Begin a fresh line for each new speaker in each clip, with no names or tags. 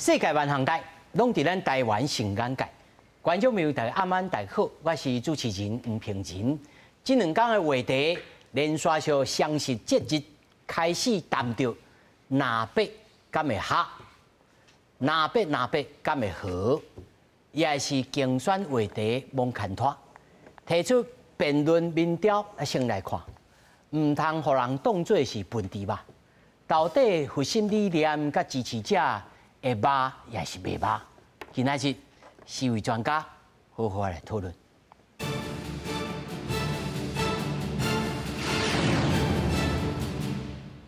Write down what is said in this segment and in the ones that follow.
世界萬行帶，攏佇咱台灣上眼界。觀眾朋友，大家暗安，大家好，我是主持人吳平仁。這兩天的話題，連續上雙十節日開始談著藍白敢會合，藍白藍白敢會合，也是競選話題罔牽拖，提出辯論民調，先來看，毋通予人當做是笨豬肉。到底核心理念佮支持者會肉抑是袂肉？今仔日四位專家好好來討論。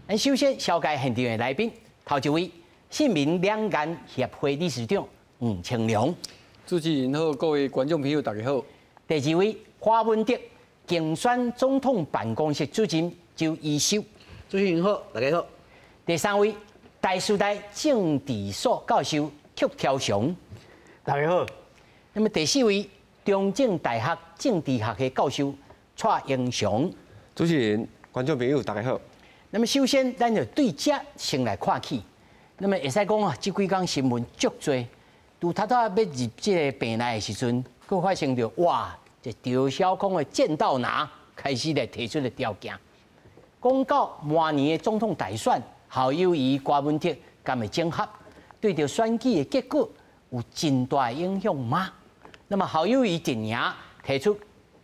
咱首先紹介現場的來賓，頭一位，新民兩岸協會理事長吳清良。
主持人好，各位觀眾朋友大家好。
第二位，柯文哲競選總統辦公室主任周怡修。
主持人好，大家好。
第三位，台師大政治所教授曲超雄。
大家好。
那麼第四位，中正大學政治學系教授蔡英雄。
主持人、觀眾朋友大家好。
那麼首先，咱就對這先來看起。那麼會使講啊，這幾工新聞足濟，拄拄仔欲入這个病內的時陣，閣發生著哇，這張小康的劍道拿開始來提出的條件，講到明年的總統大選，侯友宜、柯文哲敢會整合，對著選舉的結果有真大的影響嗎？那麼侯友宜陣營提出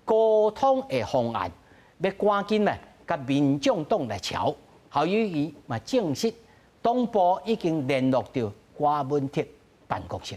溝通的方案，欲趕緊來佮民眾黨來喬。侯友宜嘛證實，黨部已經聯絡著柯文哲辦公室。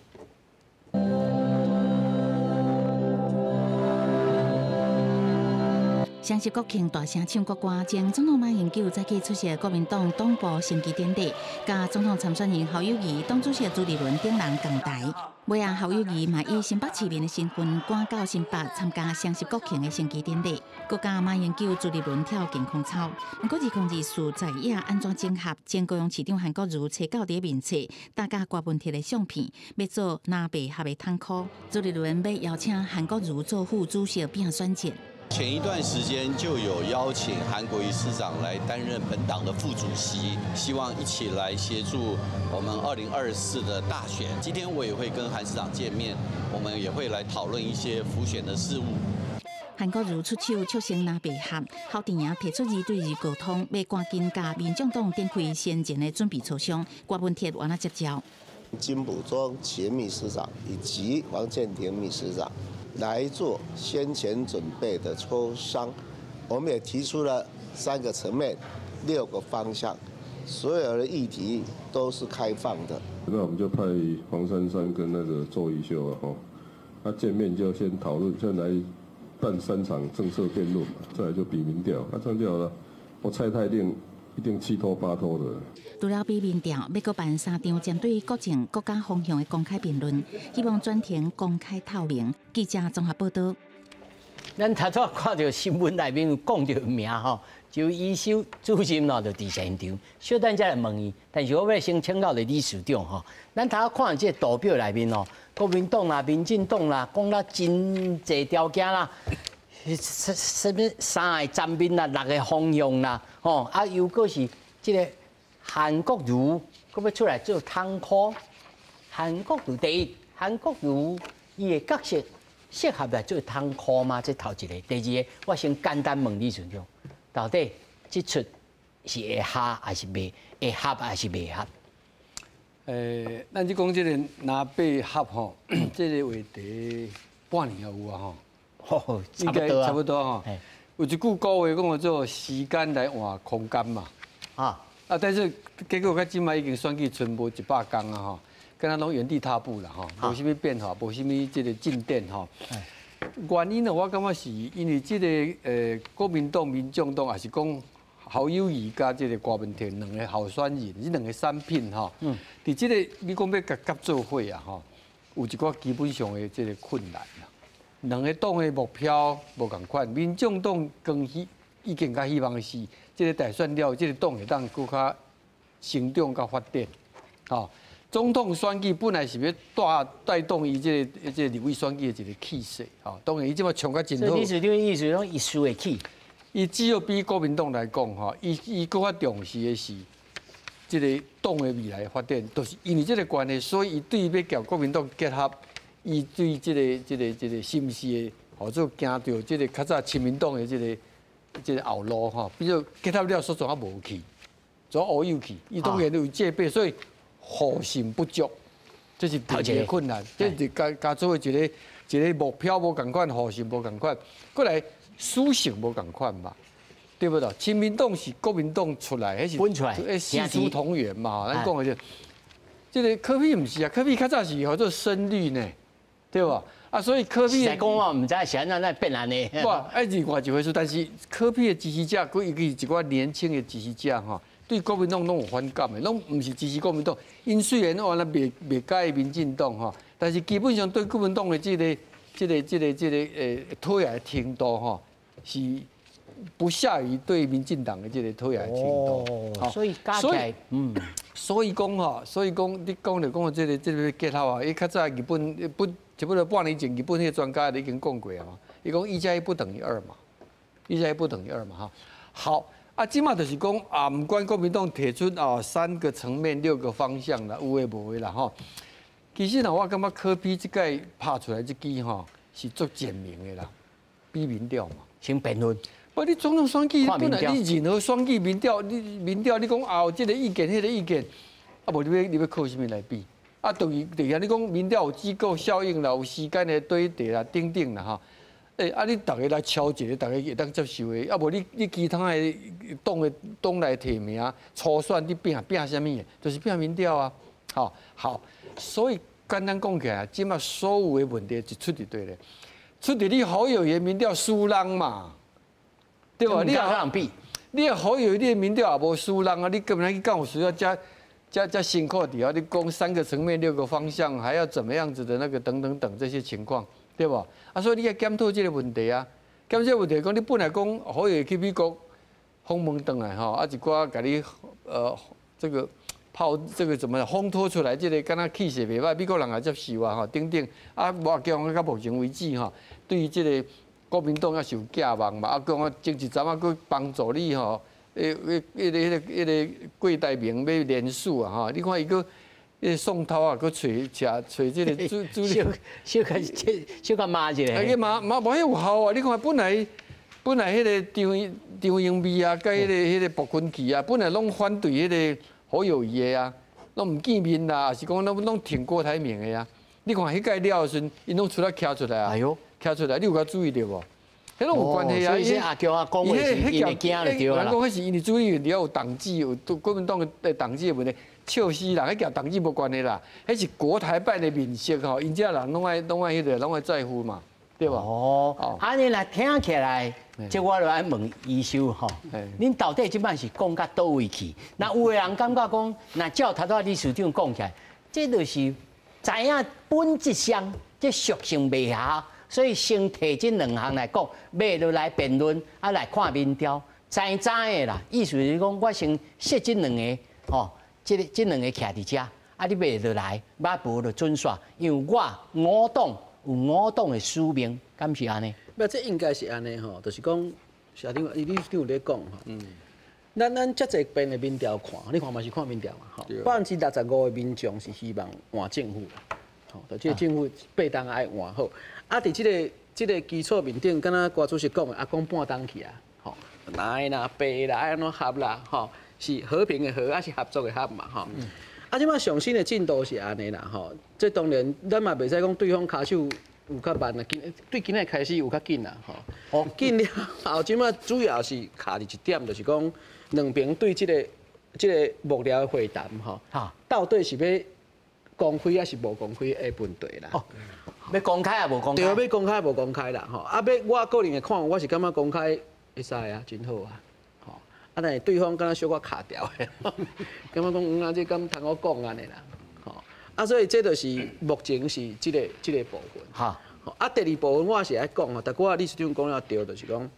雙十國慶大聲唱國歌，前總統馬英九早起出席國民黨黨部升旗典禮，佮總統參選人侯友宜、黨主席朱立倫等人仝台。尾仔，侯友宜嘛以新北市民的身份趕到新北參加雙十國慶的升旗典禮，閣佮馬英九、朱立倫跳健康操。毋過2024在野按怎整合？前高雄市長韓國瑜揣到佇面冊，大家柯文哲的相片，欲做藍白合的統箍。朱立倫欲邀請韓國瑜做副主席拼選戰。
前一段時間就有邀請韓國瑜市長來擔任本黨的副主席，希望一起來協助我們2024的大選。今天我也會跟韓市長見面，我們也會來討論一些輔選的事務。
韓國瑜出手促成藍白合，侯陣營提出二對二溝通，欲趕緊佮民眾黨展開先前的準備磋商，柯文哲按怎接招？
金溥聰前秘書長以及王建廷秘書長來做先前準備的磋商，我們也提出了3個層面、6個方向，所有的議題都是開放的。
那我們就派黃珊珊跟那個周怡秀啊，吼，他見面就先討論，先來辦3場政策辯論，再來就比民調，那這樣就好了。我猜他一定七拖八拖的。
除了比民調，欲閣辦3場針對國政國家方向的公開辯論，希望全程公開透明。記者綜合報道。
咱頭拄看著新聞內面有講著名吼，周怡修主任咯，就佇現場。小等才來問伊，但是我欲先請教著理事長吼。咱頭看這個圖表內面哦，國民黨啦、民進黨啦，講了真濟條件啦。什物三个層面啦，六个方向啦，吼啊，又閣是這个韓國瑜，閣欲出來做統箍。韓國瑜第一，韓國瑜伊的角色適合來做統箍嗎？這頭一个。第二个，我先簡單問理事長，到底這齣是會合還是袂會合還是袂合？
咱這講這个藍白合吼，這个話題半年也有啊吼。
應該
差不多吼。有一句古話講做時間來換空間嘛。啊，但是結果到這擺已經選舉賰無100工啊吼，敢若攏原地踏步啦吼，無啥物變化，無啥物這个進展吼。原因呢，我感覺是因為這个國民黨、民眾黨，抑是講侯友宜佮這个柯文哲兩个候選人，這兩个產品吼，佇這个你講欲共合做伙啊吼，有一寡基本上的這个困難啦。兩个黨的目標無仝款，民眾黨更希意見較希望的是，這个大選了，這个黨會當閣較成長佮發展。吼，總統選舉本來是欲帶動伊這个立委選舉的一个氣勢，吼，當然伊這擺衝甲真好。
理事長意思講，伊輸會起。
伊只要比國民黨來講，吼，伊閣較重視的是這个党的未来发展，就是因为这个关系，所以伊对欲共国民党结合，伊对这个是毋是会号做行著这个较早亲民党的这个后路吼，比如结合了，煞怎啊无去，怎乌有去，伊当然有戒备，所以互信不足，这是第一个困难，这是加加做一个目标无仝款，互信无仝款，过来属性无仝款嘛。对不对？亲民党是国民党出来，彼是
分出来，
师出同源嘛。咱讲的就，这个柯 P 毋是啊，柯 P 较早是号做深绿呢，对吧？啊，所以柯 P
讲我毋知是按怎来变按呢。
不，哎，另外一回事，但是柯 P 的支持者，佮尤其是一寡年轻的支持者吼，对国民党拢有反感的，拢毋是支持国民党。𪜶虽然按呢袂佮意民进党吼，但是基本上对国民党的这个讨厌的程度吼，是不下于对民进党的这个讨厌程度。
所以加起来，
所以讲吼，所以讲你讲就讲这个结合啊，伊较早日本不，差不多半年前日本彼个专家已经讲过啊嘛，伊讲1加1不等于2嘛，一加一不等于二嘛哈。好，啊，这马就是讲啊，毋管国民党提出啊三个层面六个方向啦，有的无的啦吼。其实呢，我感觉柯 P 这届拍出来这支吼是足简明的啦，比民调嘛，
先辩论。
不，你总统选举本来你任何选举民调，你民调你讲啊有这个意见，彼个意见，啊无你欲靠啥物来比？啊，就是啊，你讲民调有机构效应啦，有时间的堆叠啦，等等啦吼。欸，啊你逐个来敲一个，逐个会当接受的，啊无你其他的党的党内提名初选，你拼拼啥物？就是拼民调啊。好，好，所以简单讲起来，这马所有的问题就出伫佗咧，出伫你侯友宜民调输人嘛。对吧？
你也人比，
你若侯友宜你的民调也无输人啊！你根本去敢有需要遮遮遮辛苦伫遐？你讲三个层面六个方向，还要怎么样子的那个等等等这些情况，对吧？啊，所以你要检讨这个问题啊，检讨这个问题，讲你本来讲侯友宜去美国访问转来吼，啊一寡共你这个炮这个怎么烘托出来，这个敢若气势袂歹，美国人也接受啊吼，等等啊，我讲到目前为止吼，对于这个国民党也是有寄望嘛，啊，讲啊，前一阵仔阁帮助你吼，彼个郭台铭欲连署啊吼，你看伊阁彼个宋涛啊，阁揣食揣这个主主
小小可小可骂一下。
啊，骂骂无彼有效啊！你看本来彼个张英美啊，佮彼个薄坤奇啊，本来拢反对彼个侯友宜的啊，拢毋见面啦，抑是讲拢挺郭台铭的啊。你看彼届了的时阵，𪜶拢出来徛出来啊。
哎哟，
徛出来，你有共注意著无？彼拢有关系啊！
所以阿强啊讲话是𪜶会惊就对啦。
人讲彼是因为朱立伦底下有党纪，有国民党的党纪的问题，笑死人！彼共党纪无关系啦，彼是国台办的面色吼，𪜶遮人拢爱在乎嘛，对吧？
哦，按呢来听起来，这我就爱问医师吼，恁到底这摆是讲到佗位去？那有的人感觉讲，若照头拄理事长讲起来，这就是知影本质上这属性袂合。所以先提这两项来讲，欲落来辩论，啊来看民调，知知的啦。意思是讲，我先设这两个，吼，这两个徛伫遮，啊你欲落来，欲无就准煞，因为我五党有五党的使命，敢是按呢？
不，这应该是按呢吼，就是讲，社长，理事长有咧讲吼。咱遮济遍的民调看，你看嘛是看民调嘛吼，65%的民众是希望换政府啦，吼，就这个政府8冬爱换好。啊，伫这个基础面顶，敢若郭主席讲的，啊，讲半冬去啊，吼，蓝啦、白啦，爱按怎合啦，吼，是和平的和，抑是合作的合嘛，吼。啊，这马上新的进度是按呢啦，吼，这当然咱嘛袂使讲对方跤手有较慢啦，今对今仔开始有较紧啦，吼。哦，紧了后，这马主要是卡伫一点，就是讲两边对这个幕僚的会谈，吼，到底是欲公开抑是无公开的问题啦。
哦，欲公开抑无公开？
对，欲公开无公开啦，吼。啊，欲我个人的看法，我是感觉公开会使啊，真好啊，吼。啊，但是对方敢若小可卡牢的，感觉讲啊，这敢通好讲按呢啦，吼。啊，所以这就是目前是这个部分。啊，第二部分我是爱讲吼，但我理事长讲了对，就是讲，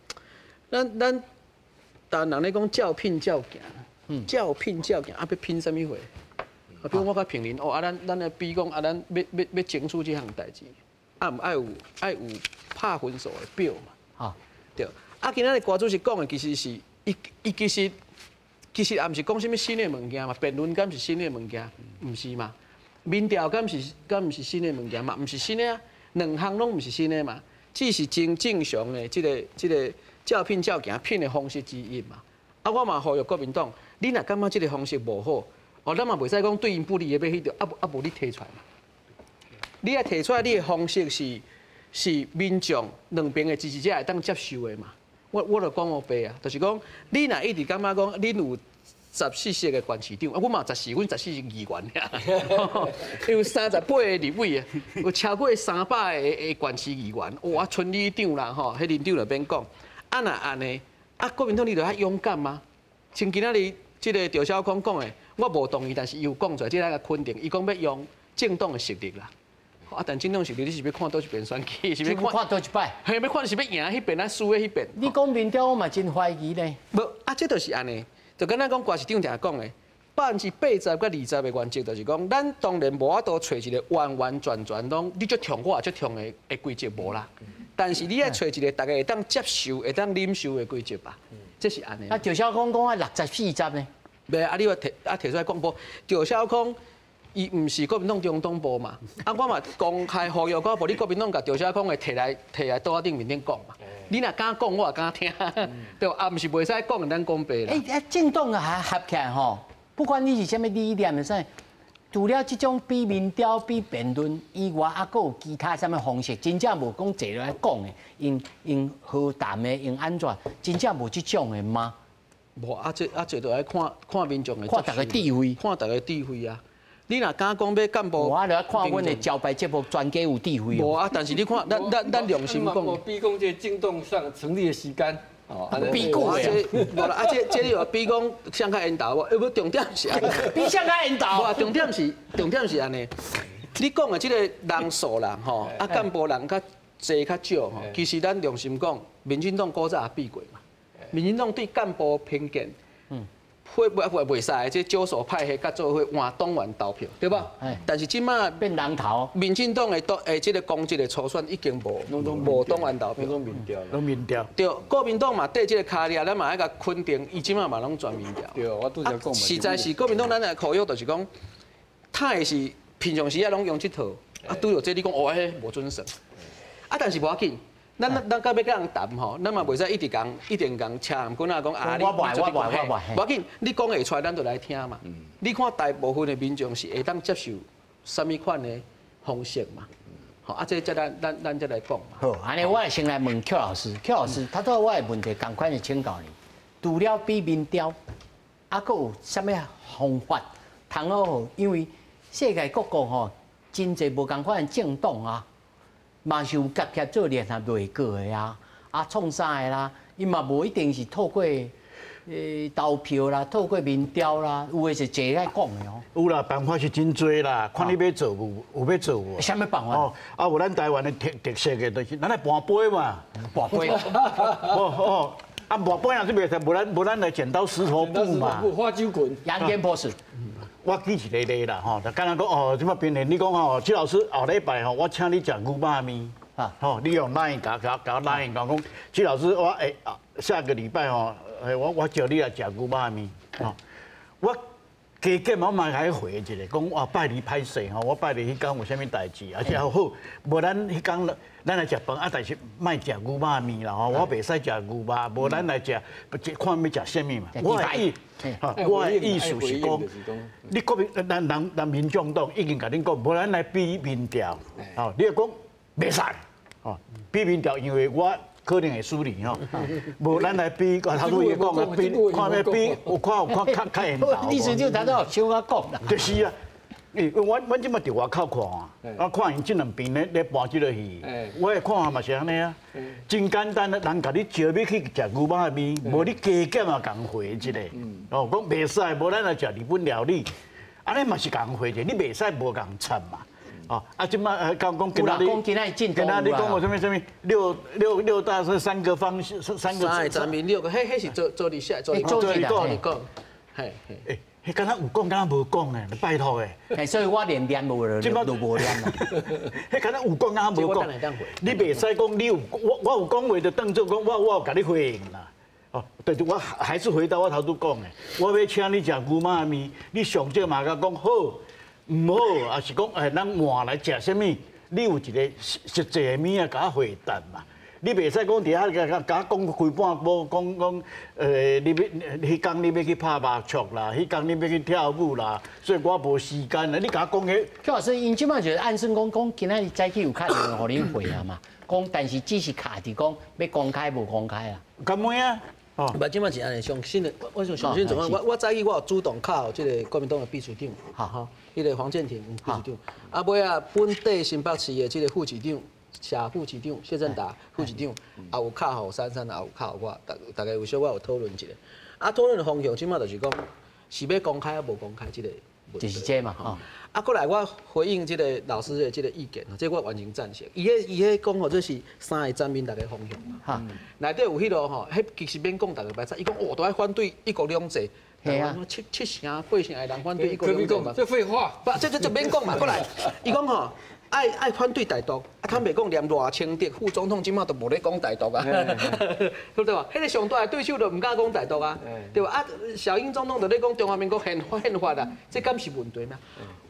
咱台湾人咧讲照拼照行，照拼照行，啊，欲拼啥物货？啊，比如我共评论哦，啊，咱来比讲啊，咱欲争取这项代志，啊，毋爱有拍分数的表嘛。对。啊，今仔日郭主席讲的其实是，伊其实其實也毋是講啥物新的物件嘛，辯論敢是新的物件？毋是嘛？民調敢毋是新的物件嘛？毋是新的啊，兩項攏毋是新的嘛，只是真正常的這個照聘照行聘的方式之一嘛。啊，我嘛呼籲國民黨，你若感覺這個方式無好，哦，咱嘛袂使講對𪜶不利的欲去著，啊無啊無你提出來嘛。你愛提出來，你的方式是民眾兩邊的支持者會當接受的嘛。我就講烏白啊，就是講你若一直感覺講恁有14席的縣市長，啊，阮嘛十四，阮14是議員爾，有38個立委啊，有超過300個的縣市議員，哇，村里長啦吼，彼里長就免講，啊若按呢，啊國民黨你著較勇敢嗎？像今仔日這個趙小康講的，我無同意，但是伊有講出來，這個肯定，伊講欲用政黨的實力啦。啊！但政黨實力你是欲看佗一邊選舉，是欲看
看佗一擺？
係欲看是欲贏彼邊，抑輸彼邊。
你講民調，我嘛真懷疑咧。
無啊，這就是按呢，就敢若講郭市長定講的，80%佮20%的原則，就是講，咱當然無法度揣一個完完全全攏你足痛我也足痛的規則無啦。但是你愛揣一個大家會當接受、會當忍受的規則吧？這是按呢。
啊，趙小康講啊60-40呢？
袂啊，你話提啊提出來講無？趙小康。伊毋是國民黨中央黨部嘛？啊，我嘛公開呼籲講，無你國民黨共趙小康會提來提來桌仔頂面頂講嘛。你若敢講，我也敢聽，對啊，毋是袂使講，咱講白啦。
欸，政黨啊合起來吼，不管你是啥物理念，啥，除了這種比民調、比辯論以外，啊，閣有其他啥物方式，真正無講坐落來講的，用和談的，用按怎，真正無這種的嗎？
無啊，這啊這就愛看看民眾的，
看大家智慧，
看大家智慧啊。你若敢講欲幹部，
我著看阮的招牌節目專家有智慧。
無啊，但是你看，咱良心講，
比講這政黨上成立的時間，
哦，比久的。
無啦，啊，這你話比講誰較緣投無？欸，無重點是按呢。
比誰較緣投？
無啊，重點是按呢。你講的這個人數啦，吼，啊幹部人較濟較少吼，其實咱良心講，民進黨古早也比過嘛。民進黨對幹部偏見。會袂袂使，這少數派系佮做伙換黨員投票，對無？但是這馬
變人頭，
民進黨的黨誒，這個公職的初選已經無黨員投票，
攏民調，
攏民調。
對，國民黨嘛綴這個跤力，咱嘛愛共肯定，伊這馬嘛攏全民調。
對，我拄才講。
實在是國民黨，咱來呼籲就是講，他會是平常時啊攏用這套，啊拄著這你講哦，彼無準算，啊但是無要緊。咱到欲佮人談吼，咱嘛袂使一直共一定共車頷棍仔講啊！你
我袂，我袂，我袂。
無要緊，你講會出來，咱就來聽嘛。你看大部分的民眾是會當接受啥物款的方式嘛？好，啊，這咱才來講嘛。
好，按呢我先來問邱老師，邱老師，頭拄我的問題仝款的請教你，除了比民調，啊，閣有啥物方法通好？因為世界各國吼，真濟無仝款的政黨啊。嘛是有夾起來做聯合內閣的啊，啊創啥的啦？伊嘛無一定是透過投票啦，透過民調啦，有的是坐來講的哦。
有啦，辦法是真濟啦，看你欲做無，有欲做無。
啥物辦法？
哦，啊有咱台灣的特色的，就是咱來跋杯嘛。
跋杯。
哦哦，啊跋杯若是袂使，無咱來剪刀石頭布嘛。
喝酒拳。
楊堅博士。
我舉一個例啦，吼，就敢若講哦，這擺變成你講吼，戚老師後禮拜吼，我請你食牛肉麵，吼，你用 LINE 共共 LINE 講講，戚老師我欸下個禮拜吼，我招你來食牛肉麵，吼，我加減我嘛共伊回一下，講哇拜二歹勢吼，我拜二彼工有啥物代誌，而且好，無咱彼工咱來食飯啊，但是莫食牛肉麵啦吼，我袂使食牛肉，無咱來食，看欲食啥物嘛。我的意思是講，你國民咱人咱民眾黨已經共恁講，無咱來比民調，吼，你若講袂使，吼，比民調，因為我可能會輸你吼，無咱來比，頭拄伊講啊，比看欲比，有看有看較較緣投。
你師長頭拄有像我講啦。
就是啊。阮這馬佇外口看啊，我看𪜶這兩邊咧搬這个戲，我的看法嘛是按呢啊，真簡單，人共你招欲去食牛肉麵，無你加減嘛共回一下，哦，講袂使，無咱來食日本料理，按呢嘛是共回者，你袂使無共插嘛，哦，啊，這馬講講今仔日，今仔日講有啥物啥物六大是三個方向，三個。
三個層面六個，彼是做歷史，做歷講，嘿。
彼敢若有講，敢若無講呢？拜託的。
所以我連念無就無念啦。
彼敢若有講，敢若無講。你袂使講你有，我有講話就當做講我有共你回應啦。哦，對，我還是回到我頭拄講的，我欲請你食牛肉麵，你上少嘛共講好，毋好，抑是講咱換來食啥物？你有一個實際的物仔共我回答嘛？你袂使講佇遐共共我講規半晡，講講你欲彼工你欲去拍麻將啦，彼工你欲去跳舞啦，所以我無時間啦。你共我講彼，
邱老師，𪜶這擺就是按算講講今仔日早起有敲電話予恁會啊嘛，講但是只是卡佇講欲公開無公開啊。
敢會啊？
哦，無這擺是按呢，上新的，我上上新狀況，我早起我有主動敲這個國民黨的秘書長，吼，彼個黃健庭秘書長，啊尾仔本地新北市的這個副市長。謝副市長謝振達副市長，也有敲予珊珊，也有敲予我，大家有小可有討論一下。啊，討論的方向這擺就是講，是欲公開抑無公開這個問題。
就是這嘛，吼。
啊，過來我回應這個老師的這個意見，這個我完全贊成。伊彼講吼，這是三个層面逐个方向嘛。內底有彼落吼，彼其實免講逐个歹知。伊講哦，都愛反對一國兩制。台灣七成八成的人反對一國兩制嘛。
這廢話。
不，這就免講嘛。過來，伊講吼。愛反對台獨，啊，坦白講，連賴清德副總統這擺都無咧講台獨啊，對不對？彼個上大的對手都毋敢講台獨啊，對吧？啊，小英總統就咧講中華民國憲憲法啊，這敢是問題嗎？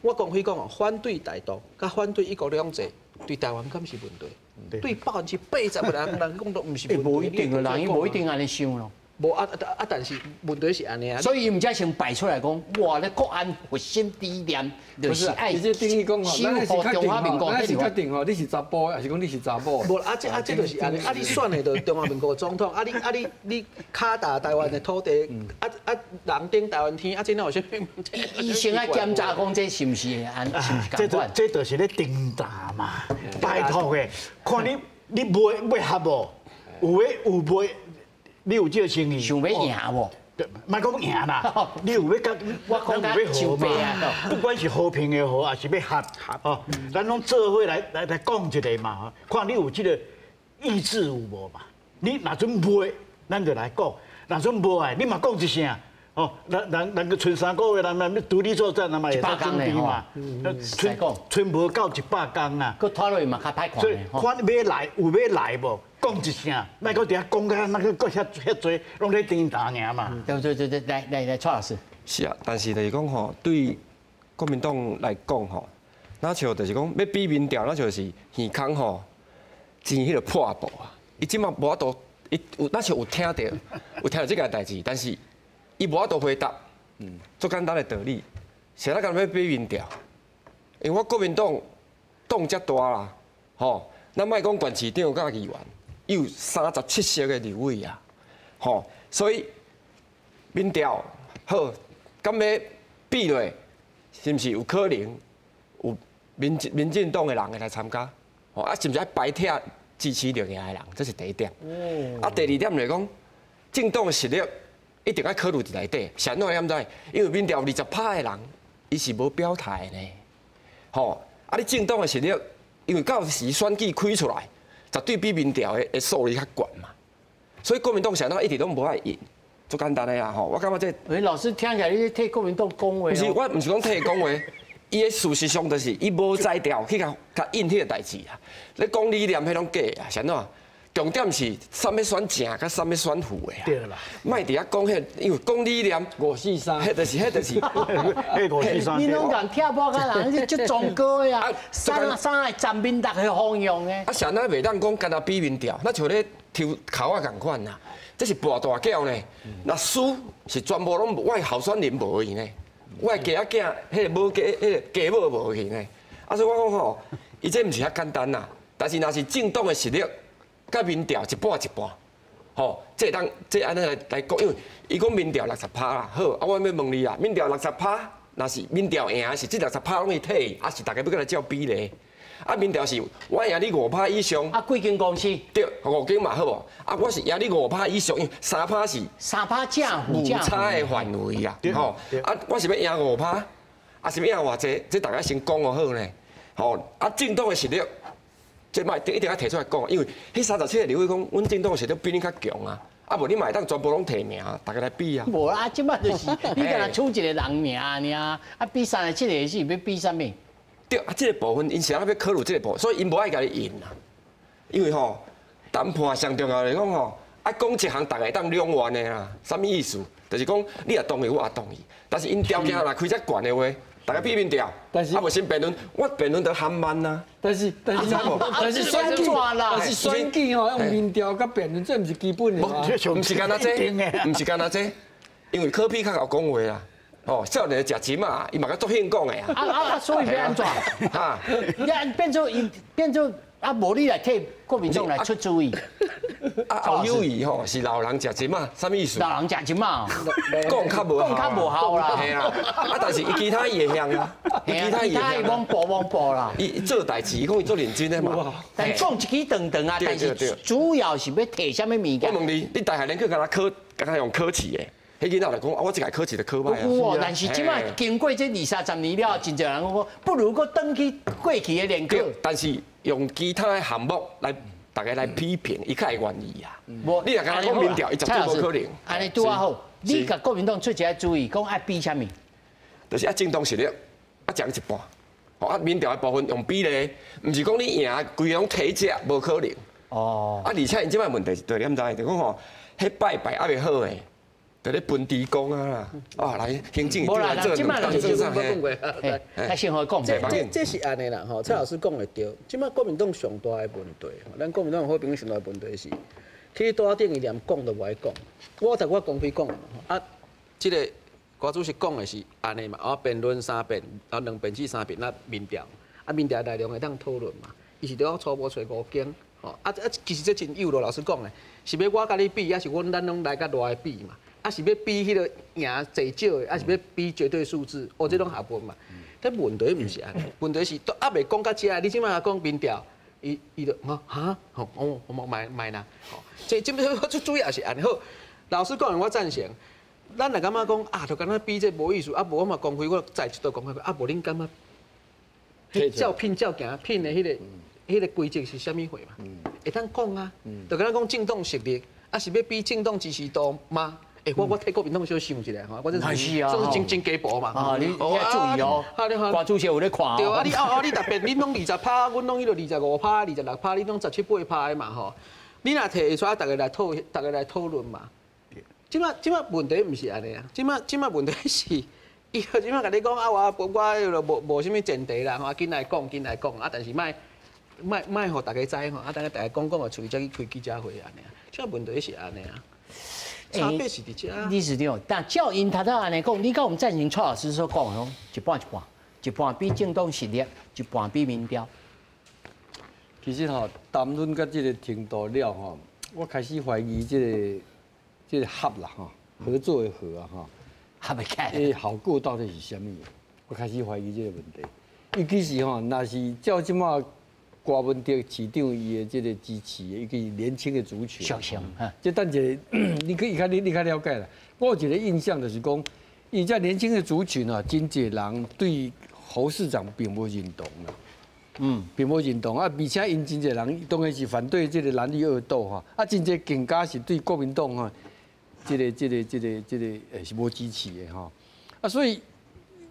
我公開講哦，反對台獨，佮反對一國兩制，對台灣敢是問題？對80%的人人講都毋是問題。
無一定啊，人伊無一定按呢想咯。
無啊啊！但是問題是按呢啊，
所以伊毋才先擺出來講，哇！咧國安核心理念就是愛
守
護中華民國。
咱是確定吼，你是查埔，抑是講你是查某？
無啊！這就是按呢啊！你選的就中華民國總統啊！你敲打台灣的土地啊啊！人頂台灣天啊！這哪有啥物？
醫生愛檢查講這是毋是按是毋是仝款？
這就是咧偵查嘛，拜託的，看你你欲欲合無？有的有袂？你有這個誠意？
想欲贏無？
莫講贏啦，你有欲佮，
我講欲和嘛？
不管是和平的和，抑是欲合，哦，咱攏做伙來講一下嘛，看你有這個意志有無嘛？你若準袂，咱就來講；若準無愛，你嘛講一聲。哦，咱閣賰三個月，咱咱欲獨立作戰，咱嘛會使準備嘛。賰無夠100工啊！
閣拖落去嘛較歹看。
所以看你欲來有欲來無？講一聲，莫閣佇遐講甲那個閣遐遐濟，攏咧顛打爾嘛。
對對對對，來來來，蔡老師。
是啊，但是就是講吼，對國民黨來講吼，若像就是講欲比民調，若像是耳空吼，錢彼個破布啊。伊這擺無法度，伊有若像有聽著，有聽著這件代誌，但是伊無法度回答。足簡單的道理，誰來共欲比民調？因為我國民黨黨遮大啦，吼，咱莫講縣市長佮議員。有37席的立委啊，吼，所以民調好，敢欲比落，是毋是有可能有民進黨的人會來參加？吼，啊，是毋是愛排斥支持綠營的人？這是第一點。啊，第二點來講，政黨的實力一定愛考慮佇內底。是按怎你知？因為民調20%的人，伊是無表態的呢。吼，啊，你政黨的實力，因為到時選舉開出來。絕對比民調的數字較懸嘛，所以國民黨啥物一直攏無愛應，足簡單的啦吼。我感覺這，
欸，老師聽起來你替國民黨講話。
毋是，我毋是講替講話，伊的事實上就是伊無才調去共應彼個代誌啊。你講理念彼攏假啊，是按怎？重點是啥物選正，佮啥物選副的啊。
對啦，
莫佇遐講彼，因為講理念
543，
彼就是，彼就是，
彼543。
你攏共拆破甲人，你足崇高的啊！三个站民達的方向的。
啊，啥那袂當講干焦比民調，若像咧抽鉤仔仝款啦，這是跋大轎呢。若輸是全部攏我的候選人無去呢，我的家仔囝，彼個母家，彼個家母無去呢。啊，所以我講吼，伊這毋是遐簡單啦。但是若是政黨的實力。佮民調一半一半，吼，這當這按呢來講，因為伊講民調60%啦，好，啊，我欲問你啊，民調60%，若是民調贏是這60%攏伊提，抑是大家欲閣來照比例？啊，民調是我贏你5%以上。
啊，幾間公司？
對，5間嘛好無？啊，我是贏你5%以上，因為3%是
3%正負
誤差的範圍啊，吼，啊，我是欲贏5%，啊是欲贏偌濟？這大家先講好呢，吼，啊，政黨的實力。這莫一定愛提出來講，因為彼37個立委講，阮政黨實力比恁較強啊，啊無你嘛會當全部攏提名，大家來比啊。
無啊，這擺就是你干焦取一個人名爾，啊比37個是欲比啥物？
對，啊，這個部分𪜶是按怎欲考慮這個部分，所以𪜶無愛共你應啊。因為吼談判上重要來講吼，啊，讲一项，逐家会当两万的啦，啥物意思？就是讲你也同意，我也同意。但是𪜶条件若开遮悬的话，逐家比民调，但是啊无先辩论，我辩论得含慢啊。
但是选举吼，用民调佮辩论，这毋是基本的吗？
毋是干焦这，毋是干焦这，因为柯 P 较𠢕讲话啦。哦，少年食钱嘛，伊嘛较足兴讲的啊。
啊啊啊！所以欲按怎？哈，你变做伊变做啊，无你来替国民党来出主意。
啊，侯友宜吼是老人食钱嘛，啥物意思？
老人食钱嘛，
讲较无
讲较无效啦。
嘿啦，啊，但是伊其他伊会晓啊，伊其他伊
会罔步罔步啦。
伊做代志，伊讲伊做认真的嘛。
但讲一支长长啊，但是主要是欲提啥物物件？
我问你，你大学联考敢若考，敢若用考试的？彼囡仔来讲，啊，我这届考试就考歹啊。
有哦，但是这摆经过这二三十年了，真济人讲，不如阁转去过去的联考。
但是用其他的项目来，逐家来批评，伊较会愿意啊。无，你若共讲民调，伊绝对无可能。
按呢拄仔好，你共国民党出一个主意，讲爱比啥物？
就是爱政党实力，啊，讲一半。哦，啊，民调的部分用比例，毋是讲你赢，规个拢提这，无可能。哦。啊，而且𪜶这摆问题是对，你毋知，就讲吼，彼拜拜犹未好的。就咧分猪公啊啦，啊来行政长来做，
当
做啥？
嘿，先予讲。
这是按呢啦，吼，蔡老师讲的对。这摆国民党上大的问题，咱国民党好朋友上大的问题是，去桌仔顶伊连讲都无爱讲。我头我公开讲嘛，啊，这个郭主席讲的是按呢嘛，啊，辩论三辩，啊两辩至三辩，啊民调，啊民调内容会当讨论嘛，伊是著初步揣五间，吼，啊啊，其实这真幼咯，老实讲的，是欲我共你比，抑是阮咱拢来佮偌个比嘛？啊是欲比彼个赢济少的，抑是欲比绝对数字？哦，这拢学问嘛。但问题毋是按呢，问题是都犹未讲到遮，你这摆讲民调，伊伊就哈哈，吼，哦，我莫莫啦，吼，这这最主要是按呢好。老实讲，我赞成。咱若感觉讲啊，就敢若比这无意思，啊无我嘛公开，我再一度公开，啊无恁感觉，照聘照行聘的彼个规则是啥物货嘛？会当讲啊，就敢若讲政党实力，啊是欲比政党支持度吗？欸，我替国民党小想一下吼，我这是这是真真鸡婆嘛。
啊，你要注意哦。郭主席有咧看。
对啊，你啊啊，你特别，你拢20%，阮拢彼落25%、26%，你拢17、8%的嘛吼。你若提出来，逐家来讨，逐家来讨论嘛。这摆这摆问题毋是按呢啊，这摆这摆问题是，伊这摆共你讲啊，我我彼落无无啥物前提啦，吼，紧来讲，紧来讲啊，但是莫莫莫予逐家知吼，啊，等下逐家讲讲就出去才去开记者会按呢啊，这摆问题是按呢啊。差别是伫遮。
理事长，但照𪜶头拄按呢讲，你敢有赞成蔡老师所讲的，一半一半，一半比政党实力，一半比民调。
其实吼，谈论到这个程度了吼，我开始怀疑这个合啦吼，合作的合啊吼，
合袂起来。
欸，效果到底是啥物？我开始怀疑这个问题。尤其是吼，若是照这摆郭文哲市长伊的这个支持，尤其是年轻的族群。这等一下，你可以较你你较了解啦。我有一个印象就是讲，伊这年轻的族群啊，真济人对侯市长并无认同啦。并无认同啊，而且𪜶真济人当然是反对这个蓝绿恶斗吼，啊，真济更加是对国民党吼，这个是无支持的吼。啊，所以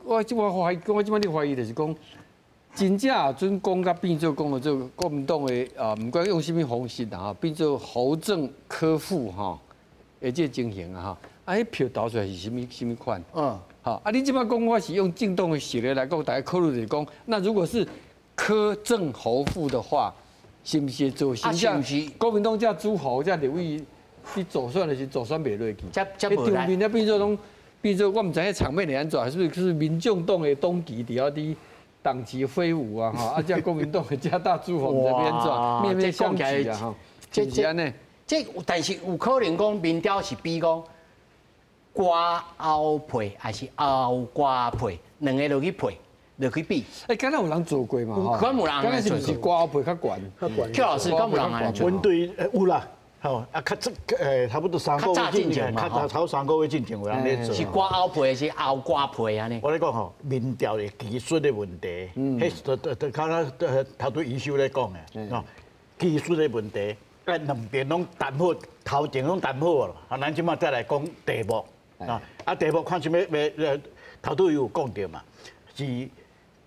我这摆怀疑，我这摆咧怀疑就是讲，真正啊，阵讲甲变做讲做国民党的啊，毋管用啥物方式啦吼，变做侯正柯副吼的这个情形啊吼，啊，彼票投出来是啥物啥物款？好，啊，你这摆讲我是用政党的实力来讲，大家考虑就是讲，那如果是柯正侯副的话，是毋是做形象？国民党这诸侯这立委，你走选的是走选袂落去，
这
场面咧变做拢变做，我毋知彼场面会按怎，是不是是民众党的党旗伫遐伫党旗飞舞啊？吼，啊，这国民党的这大诸侯毋知欲按怎，面面相觑啊！吼，是毋是按呢？
这但是有可能讲民调是比讲郭侯配，还是侯郭配，两个落去配。落去比，
欸，敢若有人做过嘛？
吼，敢有人
敢是毋是郭侯配较悬？
较悬。
邱老师，敢有人按呢做？
阮对有啦，吼啊，较早差不多三个月进前，较早头三个月进前有人咧做。
是郭侯配，是侯郭配按呢？
我咧讲吼，民调的技术的问题，彼是都都都较早头拄医师咧讲的，吼，技术的问题，啊，两边拢谈好，头前拢谈好了，啊，咱这摆再来讲题目，啊，啊，题目看啥物欲，头拄有讲著嘛，是。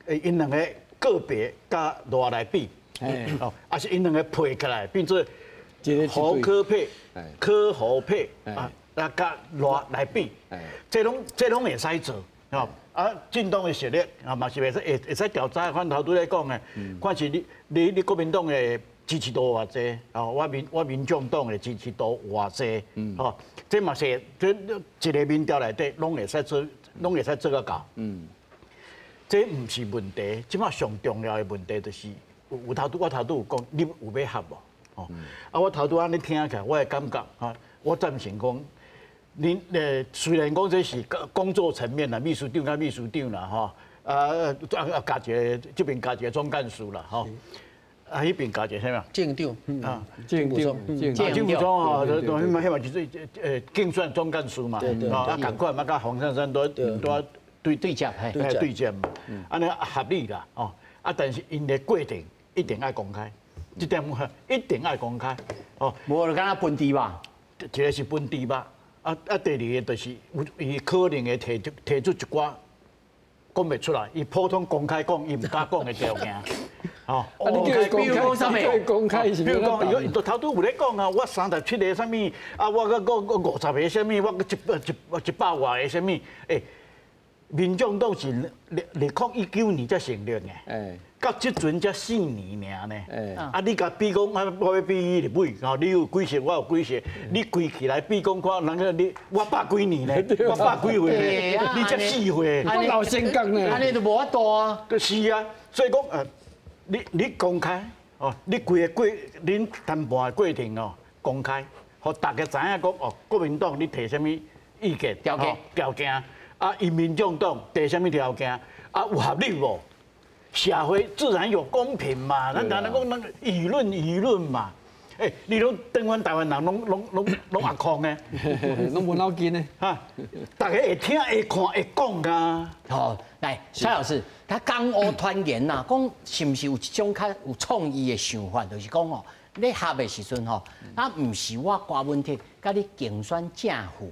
𪜶两个个别佮赖来比，哦，抑是𪜶两个配起来变做侯柯配、柯侯配啊，那佮赖来比，这拢会使做，吼。啊，政党的实力啊，嘛是袂使会使调查。阮头拄咧讲的，看是你国民党的支持度偌济，哦，我民众党的支持度偌济，吼，这嘛是这一个民调内底拢会使做，拢会使做个到。这毋是问题，这马上重要的问题就是有头拄我头拄有讲，你有欲合无？哦，啊，我头拄按呢听起来，我的感觉啊，我赞成讲。恁虽然讲这是工作层面啦，秘书长佮秘书长啦，吼，啊啊加一个这边加一个总干事啦，吼，啊彼边加一个啥物？
政长，
啊，
政长，
政副总吼，彼嘛彼嘛就是竞选总干事嘛，啊，仝款嘛，佮黄珊珊都都
对对接，
对接嘛，按呢合理啦，哦，啊，但是𪜶的过程一定爱公开，这点一定爱公开，哦，
无就敢若分猪吧，
一个是分猪肉。啊啊！第二个就是有伊可能会提出一寡讲袂出来，伊普通公开讲，伊毋敢讲的条件。
哦，啊，你叫伊公开，公开
是比如讲，伊头拄有咧讲啊，我37个啥物，啊，我阁阁50个啥物，我阁一百外个啥物，欸，民众党是2019年才成立的，到这阵才4年尔呢。啊，你共比讲，啊，我欲比你立委，吼，你有几席，我有几席，你规起来比讲看，人家你我百几年呢，我百几岁呢，你才4岁，
我老先讲呢，
按呢就无法度啊。
就是啊，所以讲你公开哦，你规个过，恁谈判的过程哦，公开，予大家知影讲哦，国民党你提啥物意见
条件
条件，啊，𪜶民众党提啥物条件，啊，有合理无？社会自然有公平嘛，咱咱讲咱舆论舆论嘛，欸，你拢当阮台湾人拢阿空的，
拢无脑筋的，
哈，大家会听会看会讲啊。
好，来蔡老师，他江湖传言呐，讲是毋是有一种较有创意的想法，就是讲哦，你合的时阵吼，啊，毋是我郭文铁佮你竞选正副，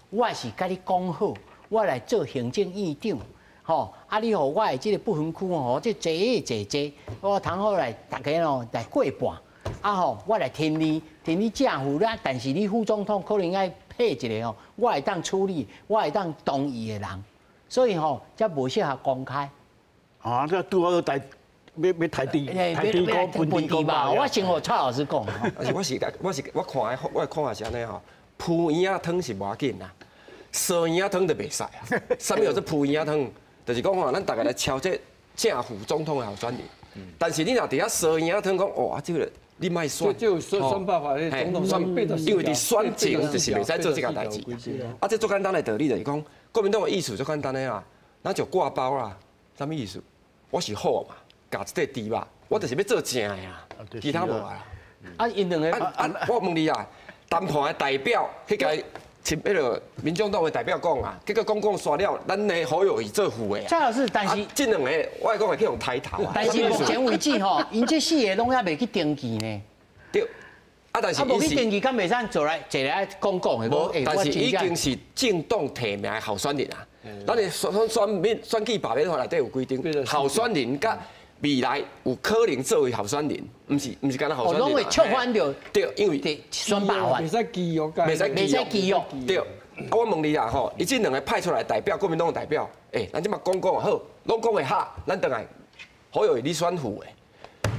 我是佮你讲好，我来做行政院长。吼，啊！你予我的这个不分区吼，这济济济，我通好来大家哦来过半，啊吼，我来提你，提你正副啦，但是你副总统可能爱配一个吼，我会当处理，我会当同意的人，所以吼，才无适合公开。
啊，这拄好台欲刣猪，刣猪膏分猪
吧。我先予蔡老师讲。
而且我是我看的，我的看法是按呢吼，铺圆仔汤是无要紧啦，烧圆仔汤就袂使啊。啥物叫做铺圆仔汤？就是讲吼，咱大家来敲这正副总统的候选人，但是你若伫遐烧圆仔汤讲，哇，这个你莫选，
就有选办法，总统选，
因为伫选前就是袂使做这件代志。啊，这足简单的道理就是讲，国民党的意思足简单的啦，咱就挂包啦，啥物意思？我是好嘛，共一块猪肉，我就是欲做正的啊，其他无啊。
啊，𪜶两个
啊，我问你啊，谈判的代表去共彼个民众党的代表讲啊，结果讲讲煞了，咱的侯友宜做副的。
蔡老师，但是
这两个我讲会去予刣头啊。
但是目前为止吼，𪜶这四个拢犹未去登记呢。
对。啊，但是
啊，无去登记，敢袂使做来坐来讲讲的？
无，但是已经是政党提名的候选人啊。咱的选选民选举罢免法内底有规定，候选人佮未来有可能作为候选人，毋是干焦候选人。
拢会触犯著。
对，因为
选罢法。
袂使拒约，
袂使
袂使拒约。
对。啊，我问你啦吼，伊这两个派出来代表国民党的代表，欸，咱这马讲讲好，拢讲会合，咱转来侯友宜你选副的，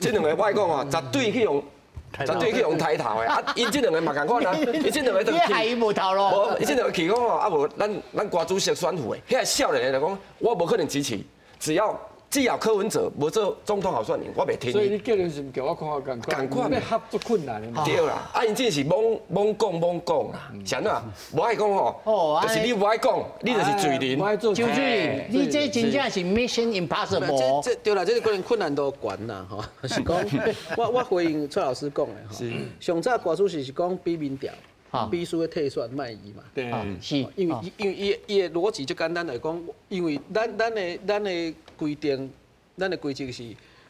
这两个我讲哦，绝对去予刣头的，啊，𪜶这两个嘛仝款啊，𪜶这两个就
去。你害伊无头路。
无，𪜶这两个去讲哦，啊无，咱郭主席选副的，遐少年的就讲，我无可能支持，只要柯文哲无做总统候选人，我袂提。
所以你结论是毋叫我看仝
仝款，
欲合足困难的
嘛。对啦，啊，𪜶这是罔罔讲罔讲啦，是按怎？无爱讲吼，就是你无爱讲，你就是罪人。
周主任，你这真正是 mission impossible。
这对啦，这个可能困难度悬啦，吼。是讲，我回应蔡老师讲的吼。上早郭主席是讲比民调，比输的退选莫伊嘛。
对，
是。
因为伊的逻辑就简单来讲，因为咱的规定，咱的规则是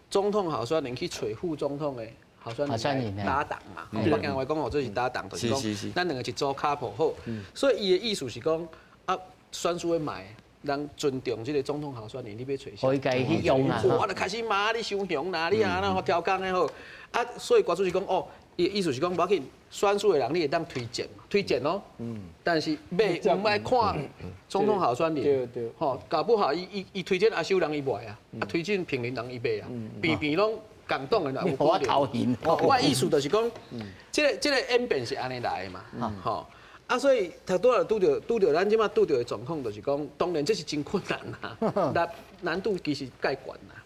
总统候选人去揣副总统的候选人来搭档嘛。北京话讲哦，这是搭档，就是讲咱两个一组跤步好。所以伊的意思是讲啊，选输的卖，人尊重这个总统候选人，你欲揣谁？
可以共伊去用啊！
我就开始骂你伤雄啦，你啊那好刁工的好。啊，所以郭主席讲哦，伊意思是讲，无要紧，选输的人你会当推荐，推荐哦。但是袂毋爱看总统候选人。吼，搞不好伊推荐阿修人伊袂啊，啊推荐平林人伊袂啊，边边拢共党的人有
我头晕。
我的意思就是讲，这个演变是按呢来的嘛，吼。啊，所以头拄仔拄著咱这马拄著的状况，就是讲，当然这是真困难啦，难度其实盖悬啦。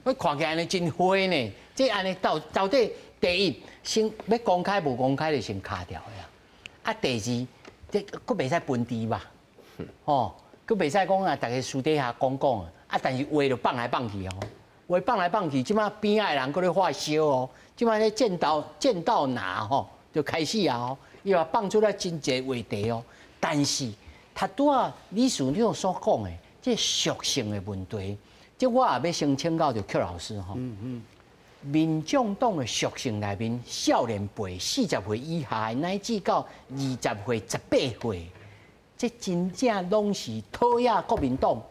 我看起来按呢真灰呢，这按呢到底第一，先欲公开无公开就先卡掉的啊。啊，第二，这阁袂使分治吧？吼，阁袂使讲啊，大家私底下讲讲啊，但是话就放来放去哦，话放来放去，这马边仔的人阁咧发烧哦，这马咧见到拿吼，就开始啊吼。伊嘛放出来真济话题哦，但是头拄仔理事长所讲的这属性的问题，这我也欲先请教著曲老师吼。民众党的属性内面，少年辈40岁以下，乃至到20岁、18岁，这真正拢是讨厌国民党，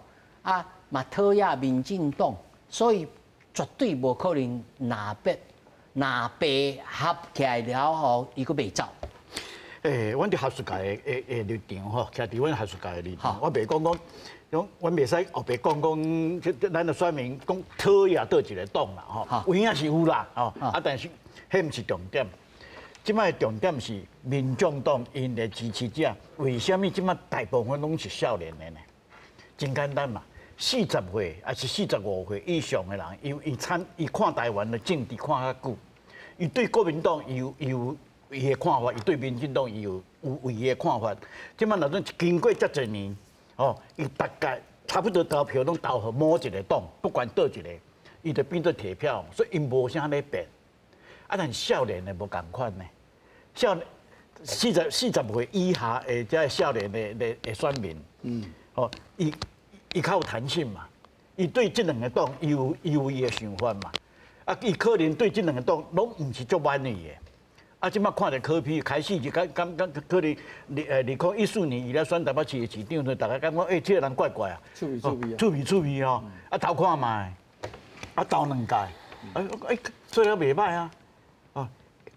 啊嘛讨厌民进党，所以绝对无可能若白合起来了后，伊阁袂走。
欸，阮伫学术界的立场吼，徛伫阮学术界的立场，我袂讲讲，讲阮袂使后白讲讲，这咱的选民讲讨厌佗一个党啦吼，有影是有啦吼，啊，但是彼毋是重点。这摆的重点是民众党𪜶的支持者，为啥物这摆大部分拢是少年的呢？真简单嘛，40岁抑是45岁以上的人，伊看台湾的政治看较久，伊对国民党伊有伊的看法，伊对民进党伊有伊的看法。这摆若阵经过遮济年，哦，伊大概差不多投票拢投予某一个党，不管佗一个，伊就变做铁票，所以𪜶无啥咧变。啊，但是少年的无仝款呢，少年40岁以下的这少年的选民，哦，伊较有弹性嘛，伊对这两个党伊有伊的想法嘛，啊，伊可能对这两个党拢毋是足满意的。啊，这摆看著柯 P 开始就感感觉可能2014年伊来选台北市的市长，就大家感觉欸，这个人怪怪啊，
趣味趣味啊，
趣味趣味吼，啊投看觅，啊投两届，哎哎，做了袂歹啊，哦，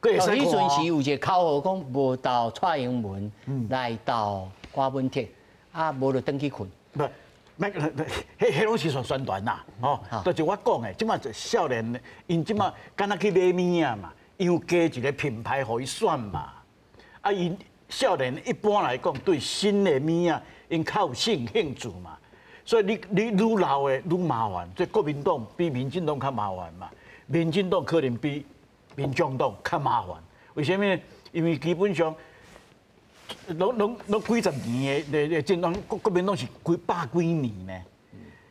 彼阵时有一个口号讲，无投蔡英文，来投柯文哲，啊，无就转去睏。
不，那个，彼彼拢是宣宣传啦，吼，就是我讲的，这摆少年，𪜶这摆敢若去买物仔嘛。有加一个品牌予伊选嘛，啊，𪜶少年一般来讲对新的物仔，𪜶较有兴趣嘛，所以你愈老的愈麻烦，这国民党比民进党较麻烦嘛，民进党可能比民众党较麻烦，为啥物？因为基本上，拢几十年的政党，国民党是几百几年呢，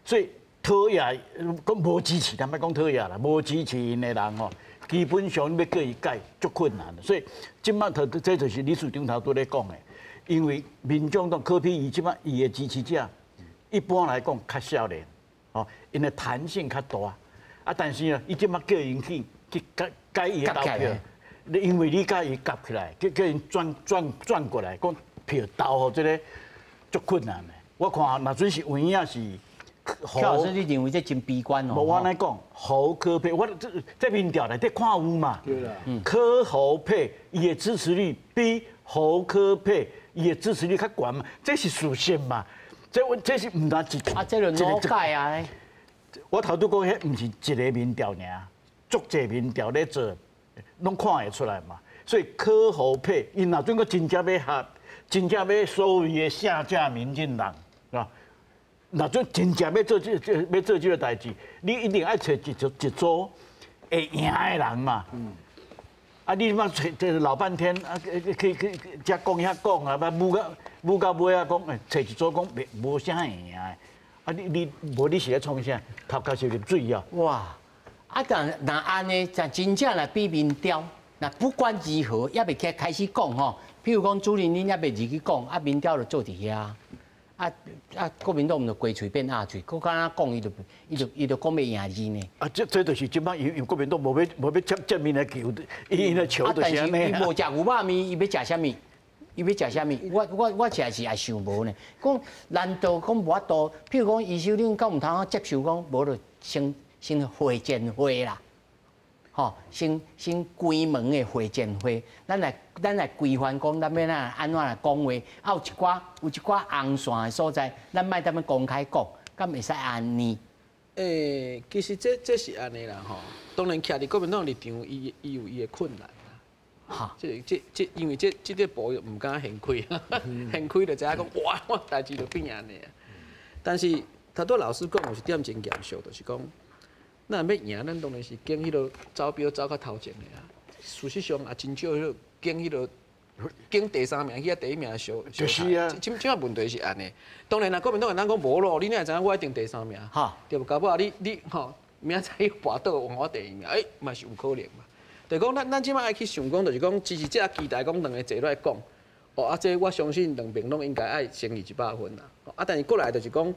所以讨厌讲无支持，坦白讲讨厌啦，无支持𪜶的人吼。基本上你欲叫伊改，足困难。所以这摆头，这就是理事长头拄咧讲的，因为民众党柯 P 伊这摆伊的支持者，一般来讲较少年，哦，𪜶的弹性较大。啊，但是呢，伊这摆叫𪜶去改改伊的投票，因为你共伊夹起来，叫𪜶转过来，讲票投予这个足困难的。我看若准是有影是。
曲老师，你认为这真悲观哦？
无我按呢讲，侯柯配，我这民调内底看有嘛？
对啦。
柯侯配，伊的支持率比侯柯配伊的支持率较悬嘛？这是事实嘛？这是毋单一
啊，这就脑改啊！
我头拄讲，彼毋是一个民调尔，足济民调咧做，拢看会出来嘛。所以柯侯配，𪜶若准阁真正欲合，真正欲所谓的下架民进党，是吧？若准真正欲做这个代志，你一定爱揣一组会赢的人嘛。啊，你嘛揣这老半天啊，去去遮讲遐讲啊，舞到尾啊，讲揣一组讲袂无啥会赢的。啊，你无你是咧创啥？头壳是入水啊！
哇！啊，但若按呢，就真正来比民调，那不管如何，犹未开始讲吼。譬如讲，主任恁犹未入去讲，啊，民调就做伫遐。啊啊！国民党毋就鸡喙变鸭喙，阁敢若讲，伊就讲欲赢字呢。
啊，这就是这摆因为国民党无欲接面的球，𪜶的球就是按呢。
伊无食牛肉面，伊欲食啥物？伊欲食啥物？我实在是也想无呢。讲难道讲无法度？譬如讲，医生恁敢毋通接受讲，无就先会见会啦。吼，先关门的会见会，咱来规范讲，咱欲按怎来讲话，啊有一寡红线的所在，咱莫踮咧公开讲，敢会使按呢？
欸，其实这是按呢啦吼。当然，徛伫国民党立场，伊有伊的困难啦。哈，这因为这个步毋敢掀开，掀开就知影讲哇，我代志就变按呢。但是头拄老师讲有一点真严肃，就是讲，咱欲赢，咱当然是拣彼个走标走较头前的啊。事实上也真少彼个拣彼个拣第三名去啊第一名相。
就是啊。
这这问题是按呢。当然啦，国民党会当讲无咯，你哪会知影我一定第三名？哈，对无？搞不好你吼，明仔载跋倒换我第二名，欸，嘛是有可能嘛。就讲咱这摆爱去想讲，就是讲支持者期待讲两个坐落来讲，哦啊，这我相信两边拢应该爱诚意100分啦。啊，但是过来就是讲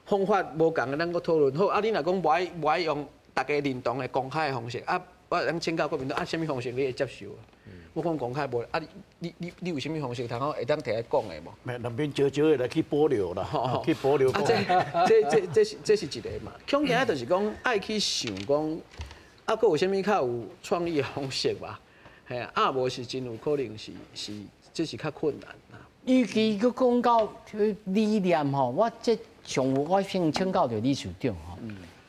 方法无仝的，咱阁讨论好。啊，你若讲无爱用大家认同的公开的方式，啊，我咱请教国民党啊，啥物方式你会接受？我讲公开无啊，你有啥物方式通好会当提来讲的无？
没，两边少少的来去保留啦，去保留。
啊，这是一个嘛。恐惊就是讲爱去想讲，啊，阁有啥物较有创意的方式吧？嘿啊，啊无是真有可能是这是较困难啦。
尤其阁讲到理念吼，我这上午我先请教著理事长吼，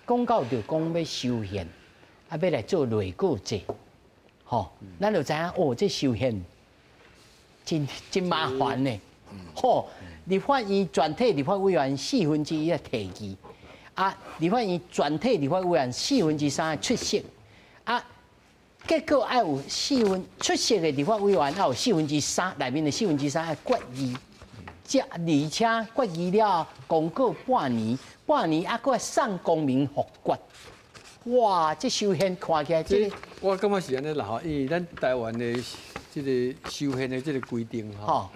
讲到著讲欲修宪，啊欲来做内阁制，吼，咱就知影哦，这修宪真真麻烦呢。吼，立法院全体立法委员1/4的提议，啊，立法院全体立法委员3/4的出席，啊，结果爱有四分出席的立法委员爱有四分之三内面的四分之三爱决议，这而且决议了公告半年，半年啊，阁爱送公民复决。哇，这修宪看起来这
个，我感觉是按呢啦吼，因为咱台湾的这个修宪的这个规定吼，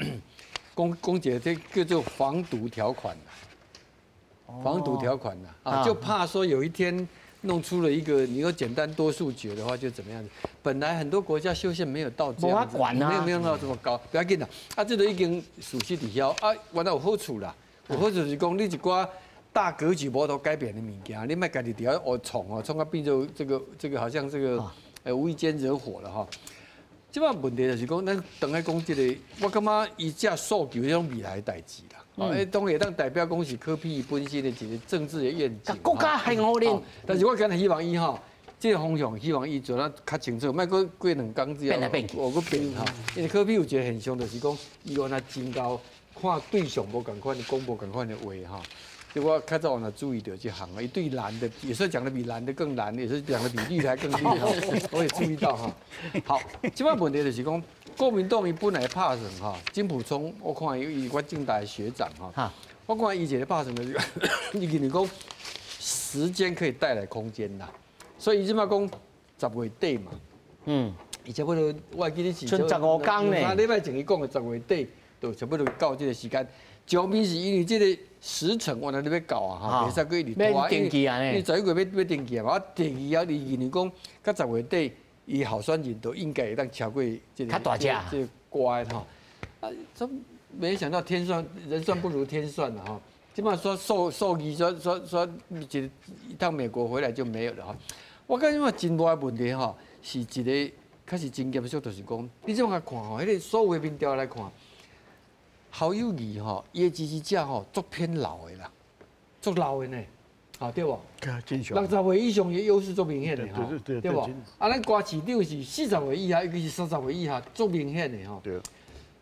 讲讲一个这叫做防毒条款啦，防毒条款啦，啊，就怕说有一天弄出了一个你说简单多数决的话就怎么样子。本来很多国家修宪没有到这样子，没有到这么高，不要紧啦，啊，这个已经事实伫遐，啊，原来有好处啦，有好处是讲你一寡大格局无法度改变的物件，你莫家己伫遐学创哦，创到变做这个好像这个无意间惹火了哈。这摆问题就是讲，咱当来讲这个，我感觉伊这诉求这种未来的代志啦。哦，当然会当代表讲是柯 P 本身的一个政治的愿景。
国家很好咧。
但是我敢若希望伊吼，这个方向希望伊做得较清楚，莫阁过两工之后，
变来变去。
哦，阁变吼。因为柯 P 有一个现象，就是讲伊原来真𠢕看对象无仝款，讲无仝款的话吼。就我较早有注意到这项啊，伊对蓝的有时候讲的比蓝的更蓝，有时候讲的比绿的还更绿哈。我也注意到哈。好，这摆问题就是讲，国民党伊本来拍算哈，金溥聪，我看伊我政大的学长哈，我看伊一个拍算就是，伊认为讲时间可以带来空间啦，所以伊这摆讲十月底嘛，伊差不多我记得是
賰15工呢。
礼拜前伊讲的十月底，就差不多到这个时间。一方面是因为这个时程原来你欲到啊，哈，袂使阁一直拖，
因
为11月欲登记啊嘛。啊，第二啊，伊认为讲，到十月底，伊候选人都应该会当超过这个
较大只
这个关吼。啊，这没想到天算人算不如天算了哈。这摆说数据说一趟美国回来就没有了哈。我感觉真大的问题吼，是一个确实真严肃，就是讲，你这样看吼，彼个所有的民调来看。侯友宜吼，伊的支持者吼，足偏老的啦，足老的呢，吼对无？60岁以上的优势足明显的吼，对无？啊，咱歌市长是40岁以下，尤其是30岁以下，足明显的吼。
对。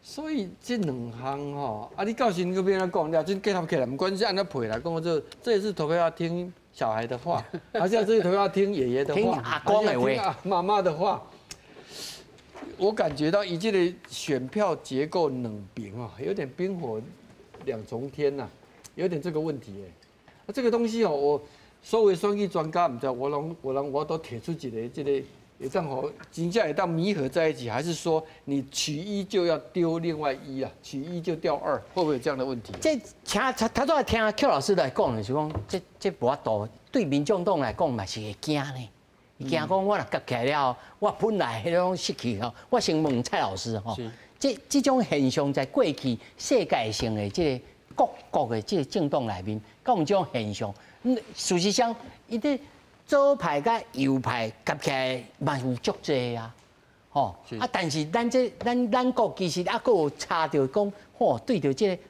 所以这两项吼，啊，你到时阁欲按怎讲？了，真结合起来，毋管是按怎配来讲，这也是投票要听小孩的话，还是要这次投票要听爷爷的话，
听阿公的
话，妈妈的话。我感觉到伊这个选票结构两边啊，有点冰火两重天呐，有点这个问题哎。啊，这个东西哦，我作为选举专家，毋知我拢我都提出一个这个，会当予真正会当弥合在一起，还是说你取一就要丢另外一啊？取一就掉二，会不会有这样的问题？
这听他都爱听邱老师来讲的是讲，这无法度对民众党来讲嘛是会惊呢。惊讲我若夹起来了，我本来彼种失去吼，我先问蔡老师吼，这种现象在过去世界性的这个各国的这个政党内面，敢有这种现象？事实上，伊咧左派佮右派合起来嘛有足济啊，吼啊！但是咱这咱咱国其实犹阁有差著讲，吼对著这个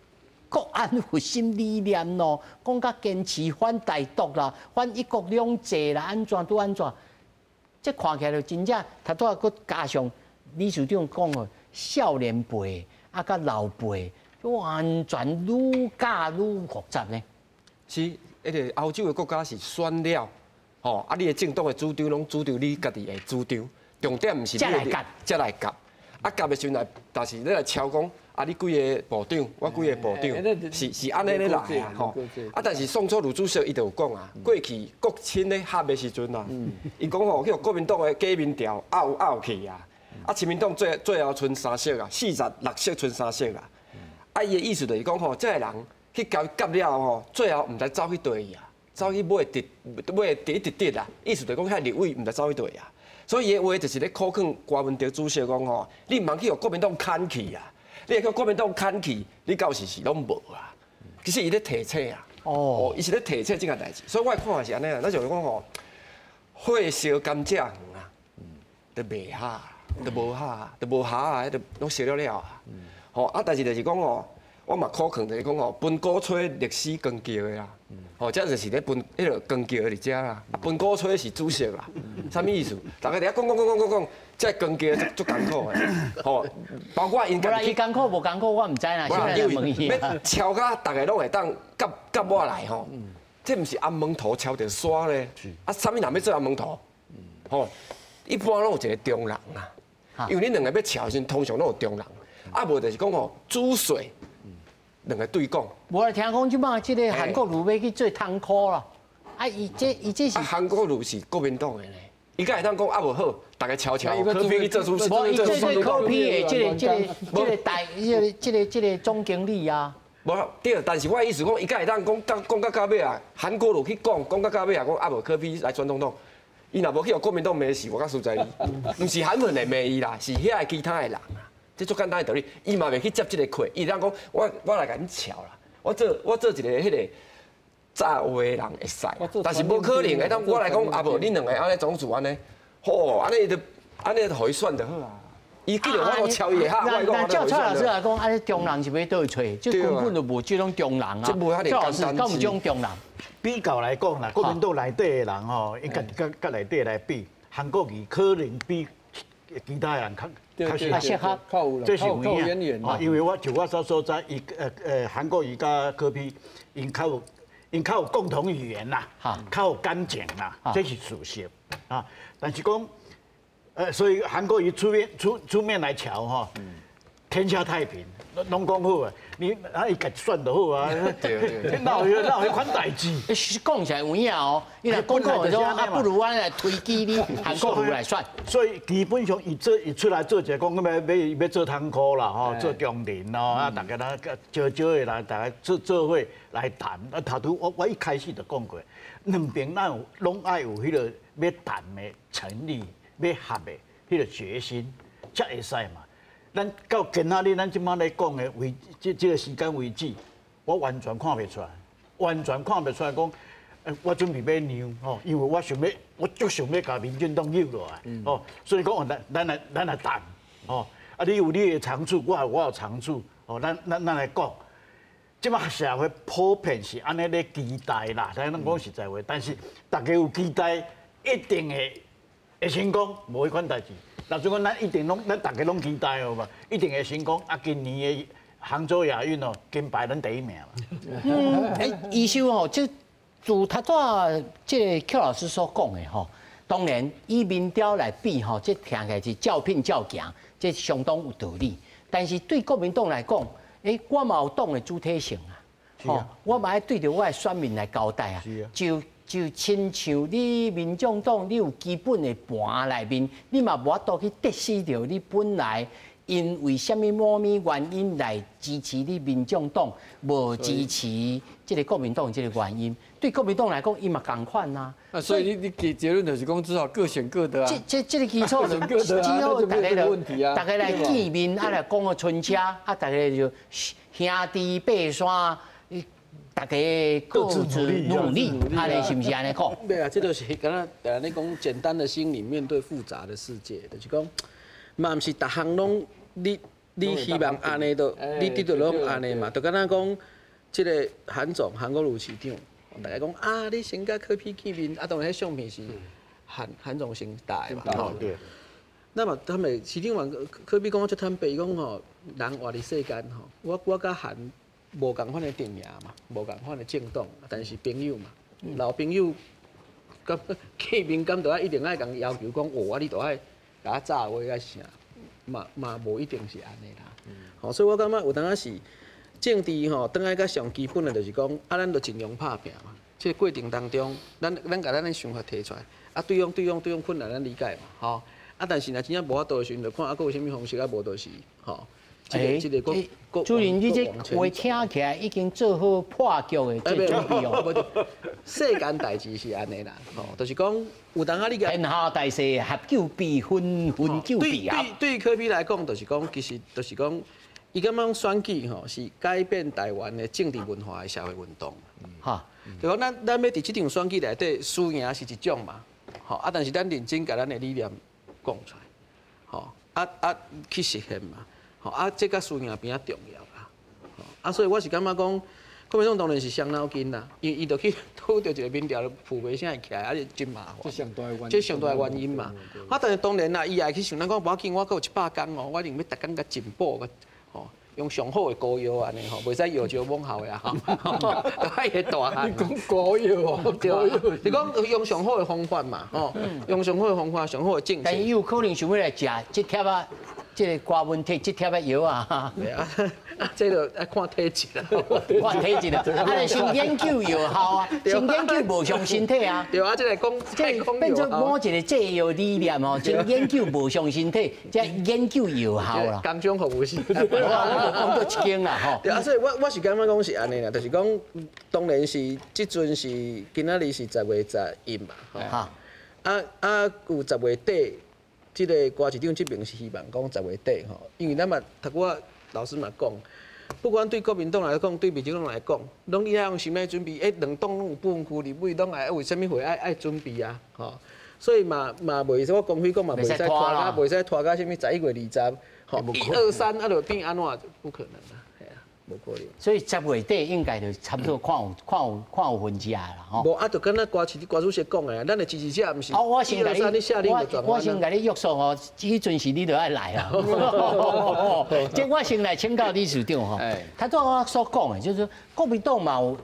国安核心理念咯，讲甲坚持反台独啦，反一国两制啦，按怎拄按怎，这看起来就真正，头拄仔阁加上理事长讲的少年辈啊，佮老辈，完全愈教愈复杂呢。
是，彼个欧洲的国家是选了。吼，啊！你的政党的主张拢主张你家己的主张，重点毋是你的，才来夹。啊，夹的时阵来，但是你来敲讲，啊，你几个部长，我几个部长，是按呢咧来啊，吼。啊，但是宋楚瑜主席伊就有讲啊，过去国亲咧合的时阵啊，伊讲吼，去予国民党的假民调拗拗去啊，啊，亲民党最后賰3席啊，46席賰3席啊。啊，伊的意思就是讲吼，这个人去共伊夹了吼，最后毋知走去佗去啊。走去买直买直直直啦，意思就讲遐立委毋知走去佗啊，所以伊的话就是咧苦劝郭文哲主席讲吼，你毋通去予国民党牵去啊，你若去国民党牵去，你到时是拢无啊。其实伊咧提醒啊，哦，伊是咧提醒这件代志，所以我的看法是按呢啊，咱就是讲吼，火烧甘蔗园啊，都袂合，都无合，都无合啊，彼就拢烧了了啊。吼啊，但是就是讲吼。我嘛苦劝就是讲吼，分鼓吹历史光桥的啦，吼，这就是咧分彼个光桥伫遮啦。分鼓吹是主席啦，啥物意思？逐家伫遐讲讲讲讲讲讲，这光桥足足艰苦的，吼，包括𪜶家
己。伊艰苦无艰苦，我毋知啦。
因为欲敲甲逐个拢会当夹夹我来吼，这毋是阿门头敲著山咧，啊，啥物人欲做阿门头？吼，一般拢有一个中人啊，因为恁两个欲敲的时阵，通常拢有中人，啊无就是讲吼，主帅。两个对讲，
无啦，听讲这摆这个韩国瑜欲去做窗口啦，啊，伊这伊这是
韩国瑜是国民党的呢，伊敢会当讲啊无好，逐家敲敲，柯 P 去做主
席，无伊做做柯 P 的这个大这个总经理啊。
无对，但是我的意思讲，伊敢会当讲讲讲到到尾啊，韩国瑜去讲讲到到尾啊，讲啊无柯 P 来选总统，伊若无去予国民党骂死，我较实在伊，毋是韩粉会骂伊啦，是遐个其他的人啊。这足简单的道理，伊嘛袂去接这个课，伊当讲我来共恁乔啦，我做一个彼个炸话的人会使，但是无可能会当我来讲啊无，恁两个按呢总主按呢，吼，按呢就按呢就予伊选就好啊。伊记得我都敲伊下，我
讲。那照蔡老师来讲，按呢中人是欲佗位找？这根本就无这种中人啊。
这无遐尔简单。
敢有这种中人？
比较来讲啦，国民党内底的人吼，伊家己佮内底来比，韩国瑜可能比其他人较。
较适合，
这是有影啊！因为我就我所知，伊韩国瑜佮柯 P，𪜶较有共同语言啦，较有感情啦，这是事实啊。但是讲，所以韩国瑜出面出出面来乔吼，天下太平，拢讲好啊。你啊，伊家己选就好啊。
对对。
哪有哪有彼款代志？
讲起来有影哦，伊若讲讲说啊，不如我来推举你韩国瑜来选。
所以基本上伊做伊出来做一个讲，欲欲欲做窗口啦，吼，做中人咯，啊，逐家来招招的来，逐家做做伙来谈。啊，头拄我一开始就讲过，两边咱有拢爱有彼个欲谈的诚意，欲合的彼个决心，才会使嘛。咱到今仔日，咱这摆咧讲的为这这个时间为止，我完全看袂出来，完全看袂出来讲，我准备欲让吼，因为我想欲，我足想欲共民进党扭落来，哦，所以讲，咱来谈，哦，啊，你有你的长处，我有我有长处，哦，咱来讲，这摆社会普遍是按呢咧期待啦，咱拢讲实在话，但是逐家有期待，一定会成功，无彼款代志。若就讲咱一定拢，咱逐家拢期待好无？一定会成功。啊，今年的杭州亚运哦，金牌咱第一名嘛。
欸，医生吼，这自头拄这个寇老师所讲的吼，当然以民调来比吼，这听起来是照聘照行，这相当有道理。但是对国民党来讲，欸，我嘛有党的主体性啊，吼，我嘛爱对著我的选民来交代啊，就亲像你民众党，你有基本的盘内面，你嘛无法度去得失著你本来因为啥物某物原因来支持你民众党，无支持这个国民党这个原因，对国民党来讲，伊嘛仝款啊。
啊，所以你结论就是讲，只好各选各的啊。
这个基础，
只
好逐家就逐家来见面，啊来讲个春车，啊逐家就兄弟爬山。大家各自努力，按呢是毋是按呢講？
對啊，這就是敢若你講簡單的心理面對複雜的世界，就是講嘛，毋是逐項攏你希望按呢就你得著攏按呢嘛，就敢若講這个韓總韓國瑜市長，大家講啊，你先佮柯 P 見面，啊，當然彼相片是韓總先帶嘛，吼。
對。
那麼他們市長嘛，柯 P 講足坦白，伊講吼，人活佇世間吼，我佮韓無仝款的陣營嘛，無仝款的政黨，但是朋友嘛，老朋友，佮見面敢著愛一定愛共要求講，哦，啊你著愛共我炸話啊啥，嘛無一定是按呢啦。吼，所以我感覺有當仔是政治吼，轉來較上基本的就是講，啊，咱著盡量拍拚嘛。這个過程當中，咱共咱的想法提出來，啊，對方困難咱理解嘛，吼。啊，但是若真正無法度的時陣，就看啊，閣有啥物方式啊，無就是吼。
欸，主任，你這話聽起來已經做好破局的這準備哦。
世間代誌是按呢啦，吼，就是講有當仔你
天下大勢，合久必分，分久必合。
對柯 P 來講，就是講，其實就是講，伊感覺選舉吼是改變台灣的政治文化的社會運動。
哈，
就講咱欲佇這場選舉內底輸贏是一種嘛，吼啊，但是咱認真共咱的理念講出來，吼啊去實現嘛。吼啊，這佮輸贏邊仔重要啦。啊，所以我是感覺講，國民黨當然是傷腦筋啦，因為伊就去拄著一個民調，浮袂啥會起來，啊是真麻煩。
這上大的原因。
這上大的原因嘛。啊，但是當然啦，伊也去想咱講，無要緊，我閣有100工哦，我一定欲逐工共進補個，吼，用上好的膏藥按呢吼，袂使藥石罔效的啊，吼，都愛會大漢。
你講膏藥哦，
對啊，你講用上好的方法嘛，吼，用上好的方法，上好的政策。
但伊有可能想欲來食這帖仔。這个高溫體這帖仔藥啊，
對啊，啊，這就愛看體質啦，
看體質啦，啊，先研究藥效啊，先研究無傷身體啊。
對啊，這個講，
這變做某一個製藥理念哦，先研究無傷身體，再研究藥效啦。
工商服務是，
我我講到這間啦吼。
對啊，所以我是感覺講是按呢啦，就是講，當然是這陣是今仔日是10月11嘛，吼。啊，有10月底。這个郭市長這邊是希望講10月底吼，因為咱嘛頭拄仔老師嘛講，不管對國民黨來講，對民進黨來講，攏伊愛用啥物準備？欸，兩黨攏有部分區立委攏愛為啥物會愛準備啊？吼，所以嘛袂使我公開講嘛，袂使拖到袂使拖到啥物11月20，吼，1、2、3啊，就變按怎？不可能啊，係啊，無可能。
所以10月底應該就差不多看有分數啦，吼。
無啊，就敢若郭市郭主席講的，咱的支持者毋是。
哦，我先共你，我先共你約束哦，彼陣時你就愛來啊。這我先來請教理事長吼，頭拄我所講的，就是國民黨嘛有，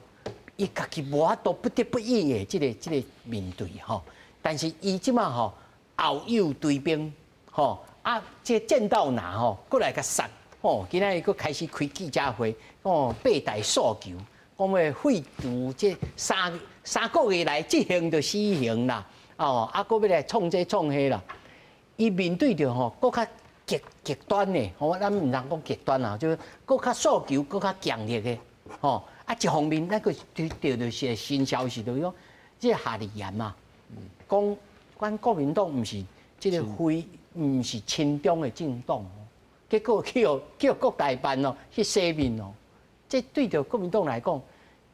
伊家己無法度不得不已的這个面對吼，但是伊這馬吼後有追兵吼，啊，這戰鬥拿吼閣來共殺。哦，今仔日閣開始開記者會，哦，八大訴求，講欲廢除這3個月來執行就死刑啦，哦，啊，閣欲來創這創彼啦，伊面對著吼，閣較極端的，吼，咱毋通講極端啦，就是閣較訴求閣較強烈的，吼，啊，一方面咱閣得著是新消息，就是講這夏立言嘛，講阮國民黨毋是這个非毋是親中的政黨。結果去予叫國台辦哦去洗面哦，這對著國民黨來講，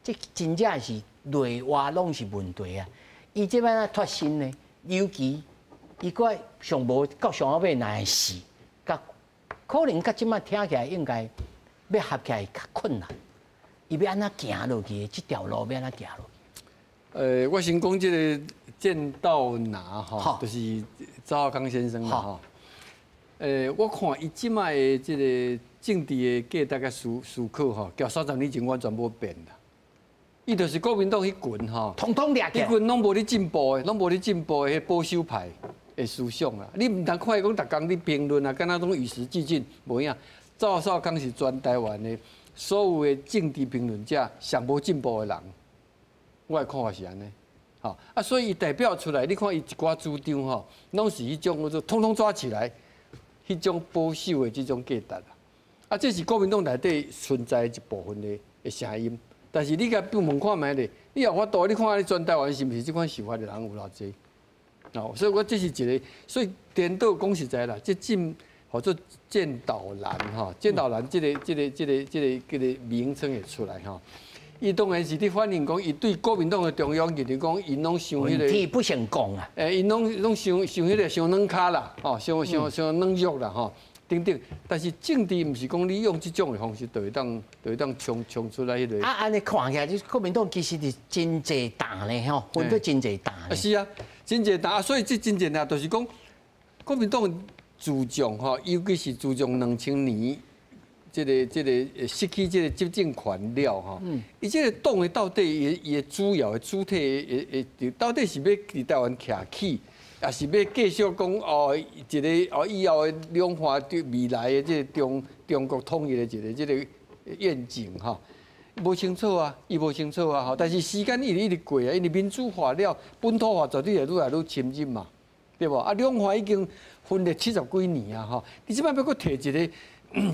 這真正是內外攏是問題啊！伊這擺啊脫身呢，尤其伊閣上無到上後尾若會死，佮可能佮這擺聽起來應該欲合起來較困難。伊欲按怎行落去？這條路欲按怎行落
去？我先講這个戰鬥拿吼，就是趙少康先生啦吼。我看伊這擺的這个政治的價值佮思考吼，較30年前完全無變啦。伊就是國民黨彼群吼，
統統掠起來，
彼群攏無咧進步的，攏無咧進步的彼保守派的思想啦。你毋通看伊講逐工咧評論啊，敢若攏與時俱進，無影。趙少康是全台灣的所有的政治評論者上無進步的人，我的看法是按呢。吼啊，所以伊代表出來，你看伊一寡主張吼，攏是彼種叫做統統抓起來。彼種保守的這種價值啊，啊，這是國民黨內底存在一部分的聲音。但是你共問看覓咧，你有法度，你看你全台灣是毋是這款想法的人有偌濟？哦，所以我這是一个，所以顛倒講實在啦，這進號做戰鬥藍吼，戰鬥藍這个名稱會出來吼，伊當然是佇反映講，伊對國民黨的中央認為講，𪜶攏傷彼個
不成功啊！𪜶
攏傷彼個傷軟跤啦，吼，傷傷傷軟弱啦，吼，等等。但是政治毋是講你用這種的方式就會當衝出來彼個。
啊，按呢看起來，這國民黨其實是真濟黨咧，吼，分得真濟黨。
啊，是啊，真濟黨，所以這真濟黨就是講國民黨自從吼，尤其是自從2000年，這個失去這個執政權了吼，伊這個黨的到底伊的主要的主體的到底是欲佇台灣徛起，抑是欲繼續講哦一個哦以後的兩岸對未來的這個中國統一的一個這個願景吼，無清楚啊，伊無清楚啊吼，但是時間一直一直過啊，因為民主化了，本土化絕對會愈來愈深入嘛，對無？啊，兩岸已經分裂70幾年啊吼，你這擺欲閣提一個。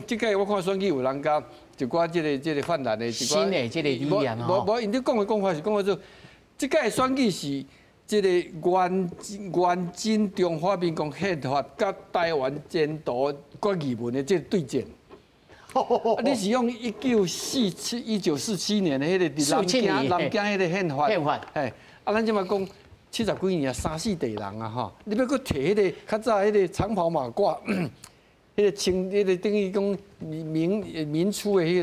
這屆我看選舉有人共一寡這個泛藍的一寡
新的這個理念
吼，無無，𪜶咧講的講法是講做，這屆選舉是這個原真中華民國憲法佮台灣前途決議文的這個對戰。啊，你是用1947年的彼個佇南京彼個憲法，
憲法，
嘿，啊，咱這擺講70幾年啊，三四代人啊，吼，你欲閣提彼個較早彼個長袍馬褂。彼個穿，彼個等於講民初的彼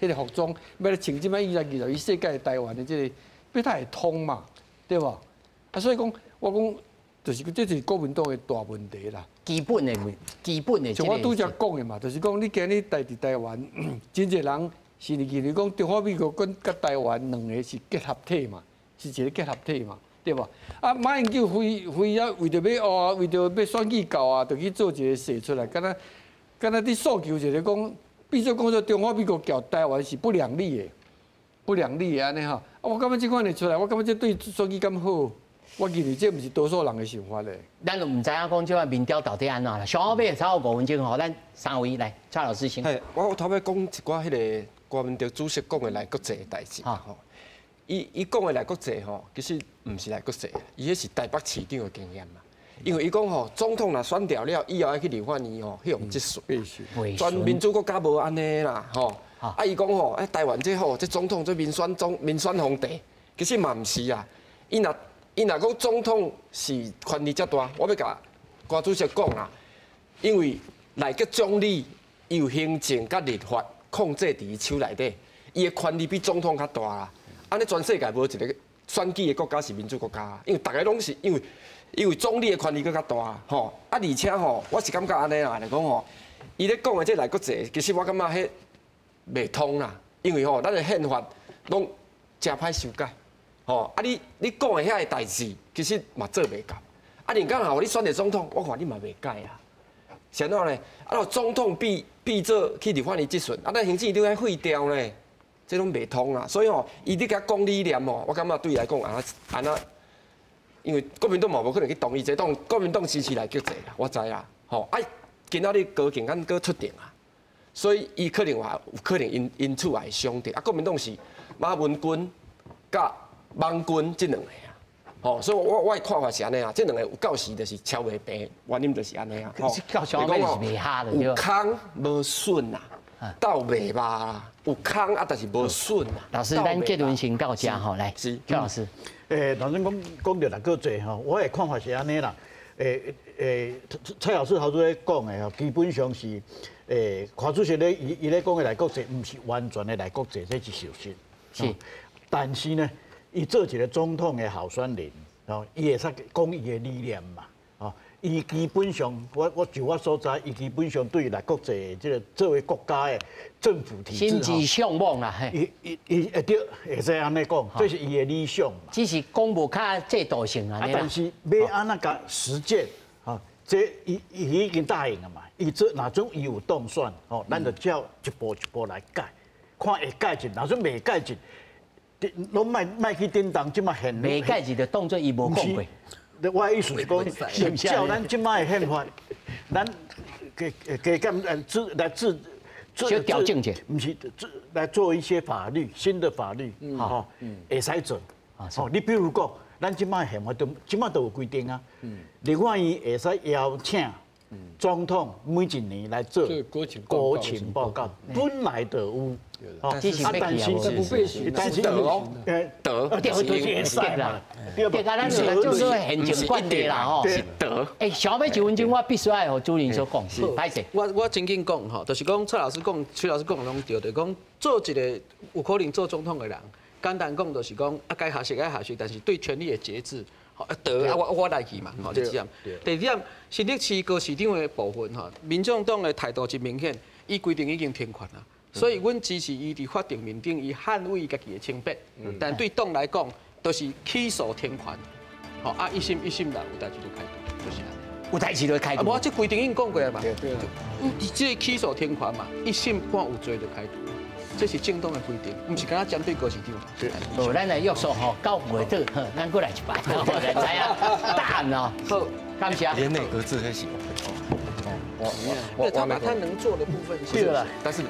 個服裝，欲來穿這擺21世紀的台灣的這個，欲才會通嘛，對無？啊，所以講，我講就是這是國民黨的大問題啦。
基本的問，基本的。
像我拄才講的嘛，就是講你今日佇台灣，真濟人是認為講中華民國跟佮台灣兩個是結合體嘛，是一個結合體嘛。對無？啊，馬英九非非啊，為著欲哦，為著欲選舉到啊，就去做一個勢出來，敢若敢若佇訴求一個講，變做講做中華民國共台灣是不兩立的，不兩立的按呢吼。啊，我感覺這款的出來，我感覺這對選舉敢好，我認為這毋是多數人的想法咧。
咱就毋知影講這款民調到底按怎啦。上後尾超過5分鐘吼，咱三位來，蔡老師先。
嘿，我頭尾講一寡彼個郭文德主席講的內閣制的代誌吼。伊講的內閣制吼，其實毋是內閣制，伊彼是台北市長的經驗嘛。因為伊講吼，總統若選掉了，以後愛去立法院吼，彼項質詢。全民主國家無按呢啦，吼。啊，伊講吼，台灣這吼，這總統這民選皇帝，其實嘛毋是啊。伊若講總統是權力遮大，我欲共郭主席講啦，因為內閣總理由行政佮立法控制佇伊手內底，伊的權力比總統較大啦。按呢全世界無一個選舉的國家是民主國家，因為逐个攏是因為總理的權力閣較大，吼。啊，而且吼，我是感覺按呢啦，來講吼，伊咧講的這內閣制，其實我感覺彼袂通啦，因為吼，咱的憲法攏誠歹修改，吼。啊，你講的遐个代誌，其實嘛做袂到。啊，人家若予你選著總統，我看你嘛袂改啊。是按怎呢？啊，若總統變做去立法院質詢，啊，咱行政院長愛廢掉呢？這攏袂通啦，所以吼，伊咧共講理念吼，我感覺對伊來講按怎按怎，因為國民黨嘛無可能去同意這黨，國民黨支持內閣制啦，我知啦，吼啊，今仔日高虹安閣出庭啊，所以伊可能話有可能因此也會傷著，啊，國民黨是馬文君佮網軍這兩个啊，吼，所以我的看法是按呢啊，這兩個有夠時就是超袂平，原因就是按呢啊，
吼，到時尾是袂合的，
有空無筍啊。鬥袂吧，有空啊，但是無筍啊。
老師，咱結論先到這吼，來，是蔡老師。
頭先講講著內閣制吼，我的看法是按呢啦。蔡老師頭拄咧講的吼，基本上是柯主席咧伊咧講的內閣制，毋是完全的內閣制，這是事實。
是。
但是呢，伊做一個總統的候選人，吼，伊會使講伊的理念嘛，吼。伊基本上，我就我所知，伊基本上對內閣制這個作為國家的政府體制，
心之向往啦，
伊伊伊會對，會使按呢講，這是伊的理想嘛。
只是講無較制度性啊。
但是欲按怎共實踐，吼，這伊伊已經答應了嘛。伊做若準伊有當選，吼，咱就照一步一步來改，看會改進，若準袂改進，攏莫去叮當，這馬現
袂改進就當做伊無講過。
我的意思是講，照咱這擺的憲法，咱加減來制
做調整者，
毋是做來做一些法律，新的法律，吼，會使做。吼，你比如講，咱這擺憲法都這擺都有規定啊，立法院會使邀請总统每一年来做国情报告，本来就有。
哦，
但是
但是得得，
对，就是会啦。对，啊，咱就做现情管理啦，吼。
是得。
欸，小尾一分钟，我必须爱予主任所讲，歹势。
我真紧讲吼，就是讲蔡老师讲、崔老师讲拢对，就是讲做一个有可能做总统的人，简单讲就是讲啊，该学习爱学习，但是对权力的节制，吼，得啊，我来去嘛，吼，就这样。第二点，新竹市高市长的部分吼，民众党的态度真明显，伊规定已经停权啦。所以，阮支持伊伫法庭面顶，伊捍卫家己的清白。但对党来讲，都是起诉停权。吼啊，一审一审啦，有代志就开除，就是啦。
有代志就开除。
啊，无这规定已经讲过了嘛。对。这个起诉停权嘛，一审判有罪就开除，这是正当的规定，毋是干焦针对高市长。
对。无，咱来约束吼，9月底，咱阁来一摆，来知影答案哦。
好，
感谢。
连内阁制彼是。
我他把他能做的部分
对了，
但是。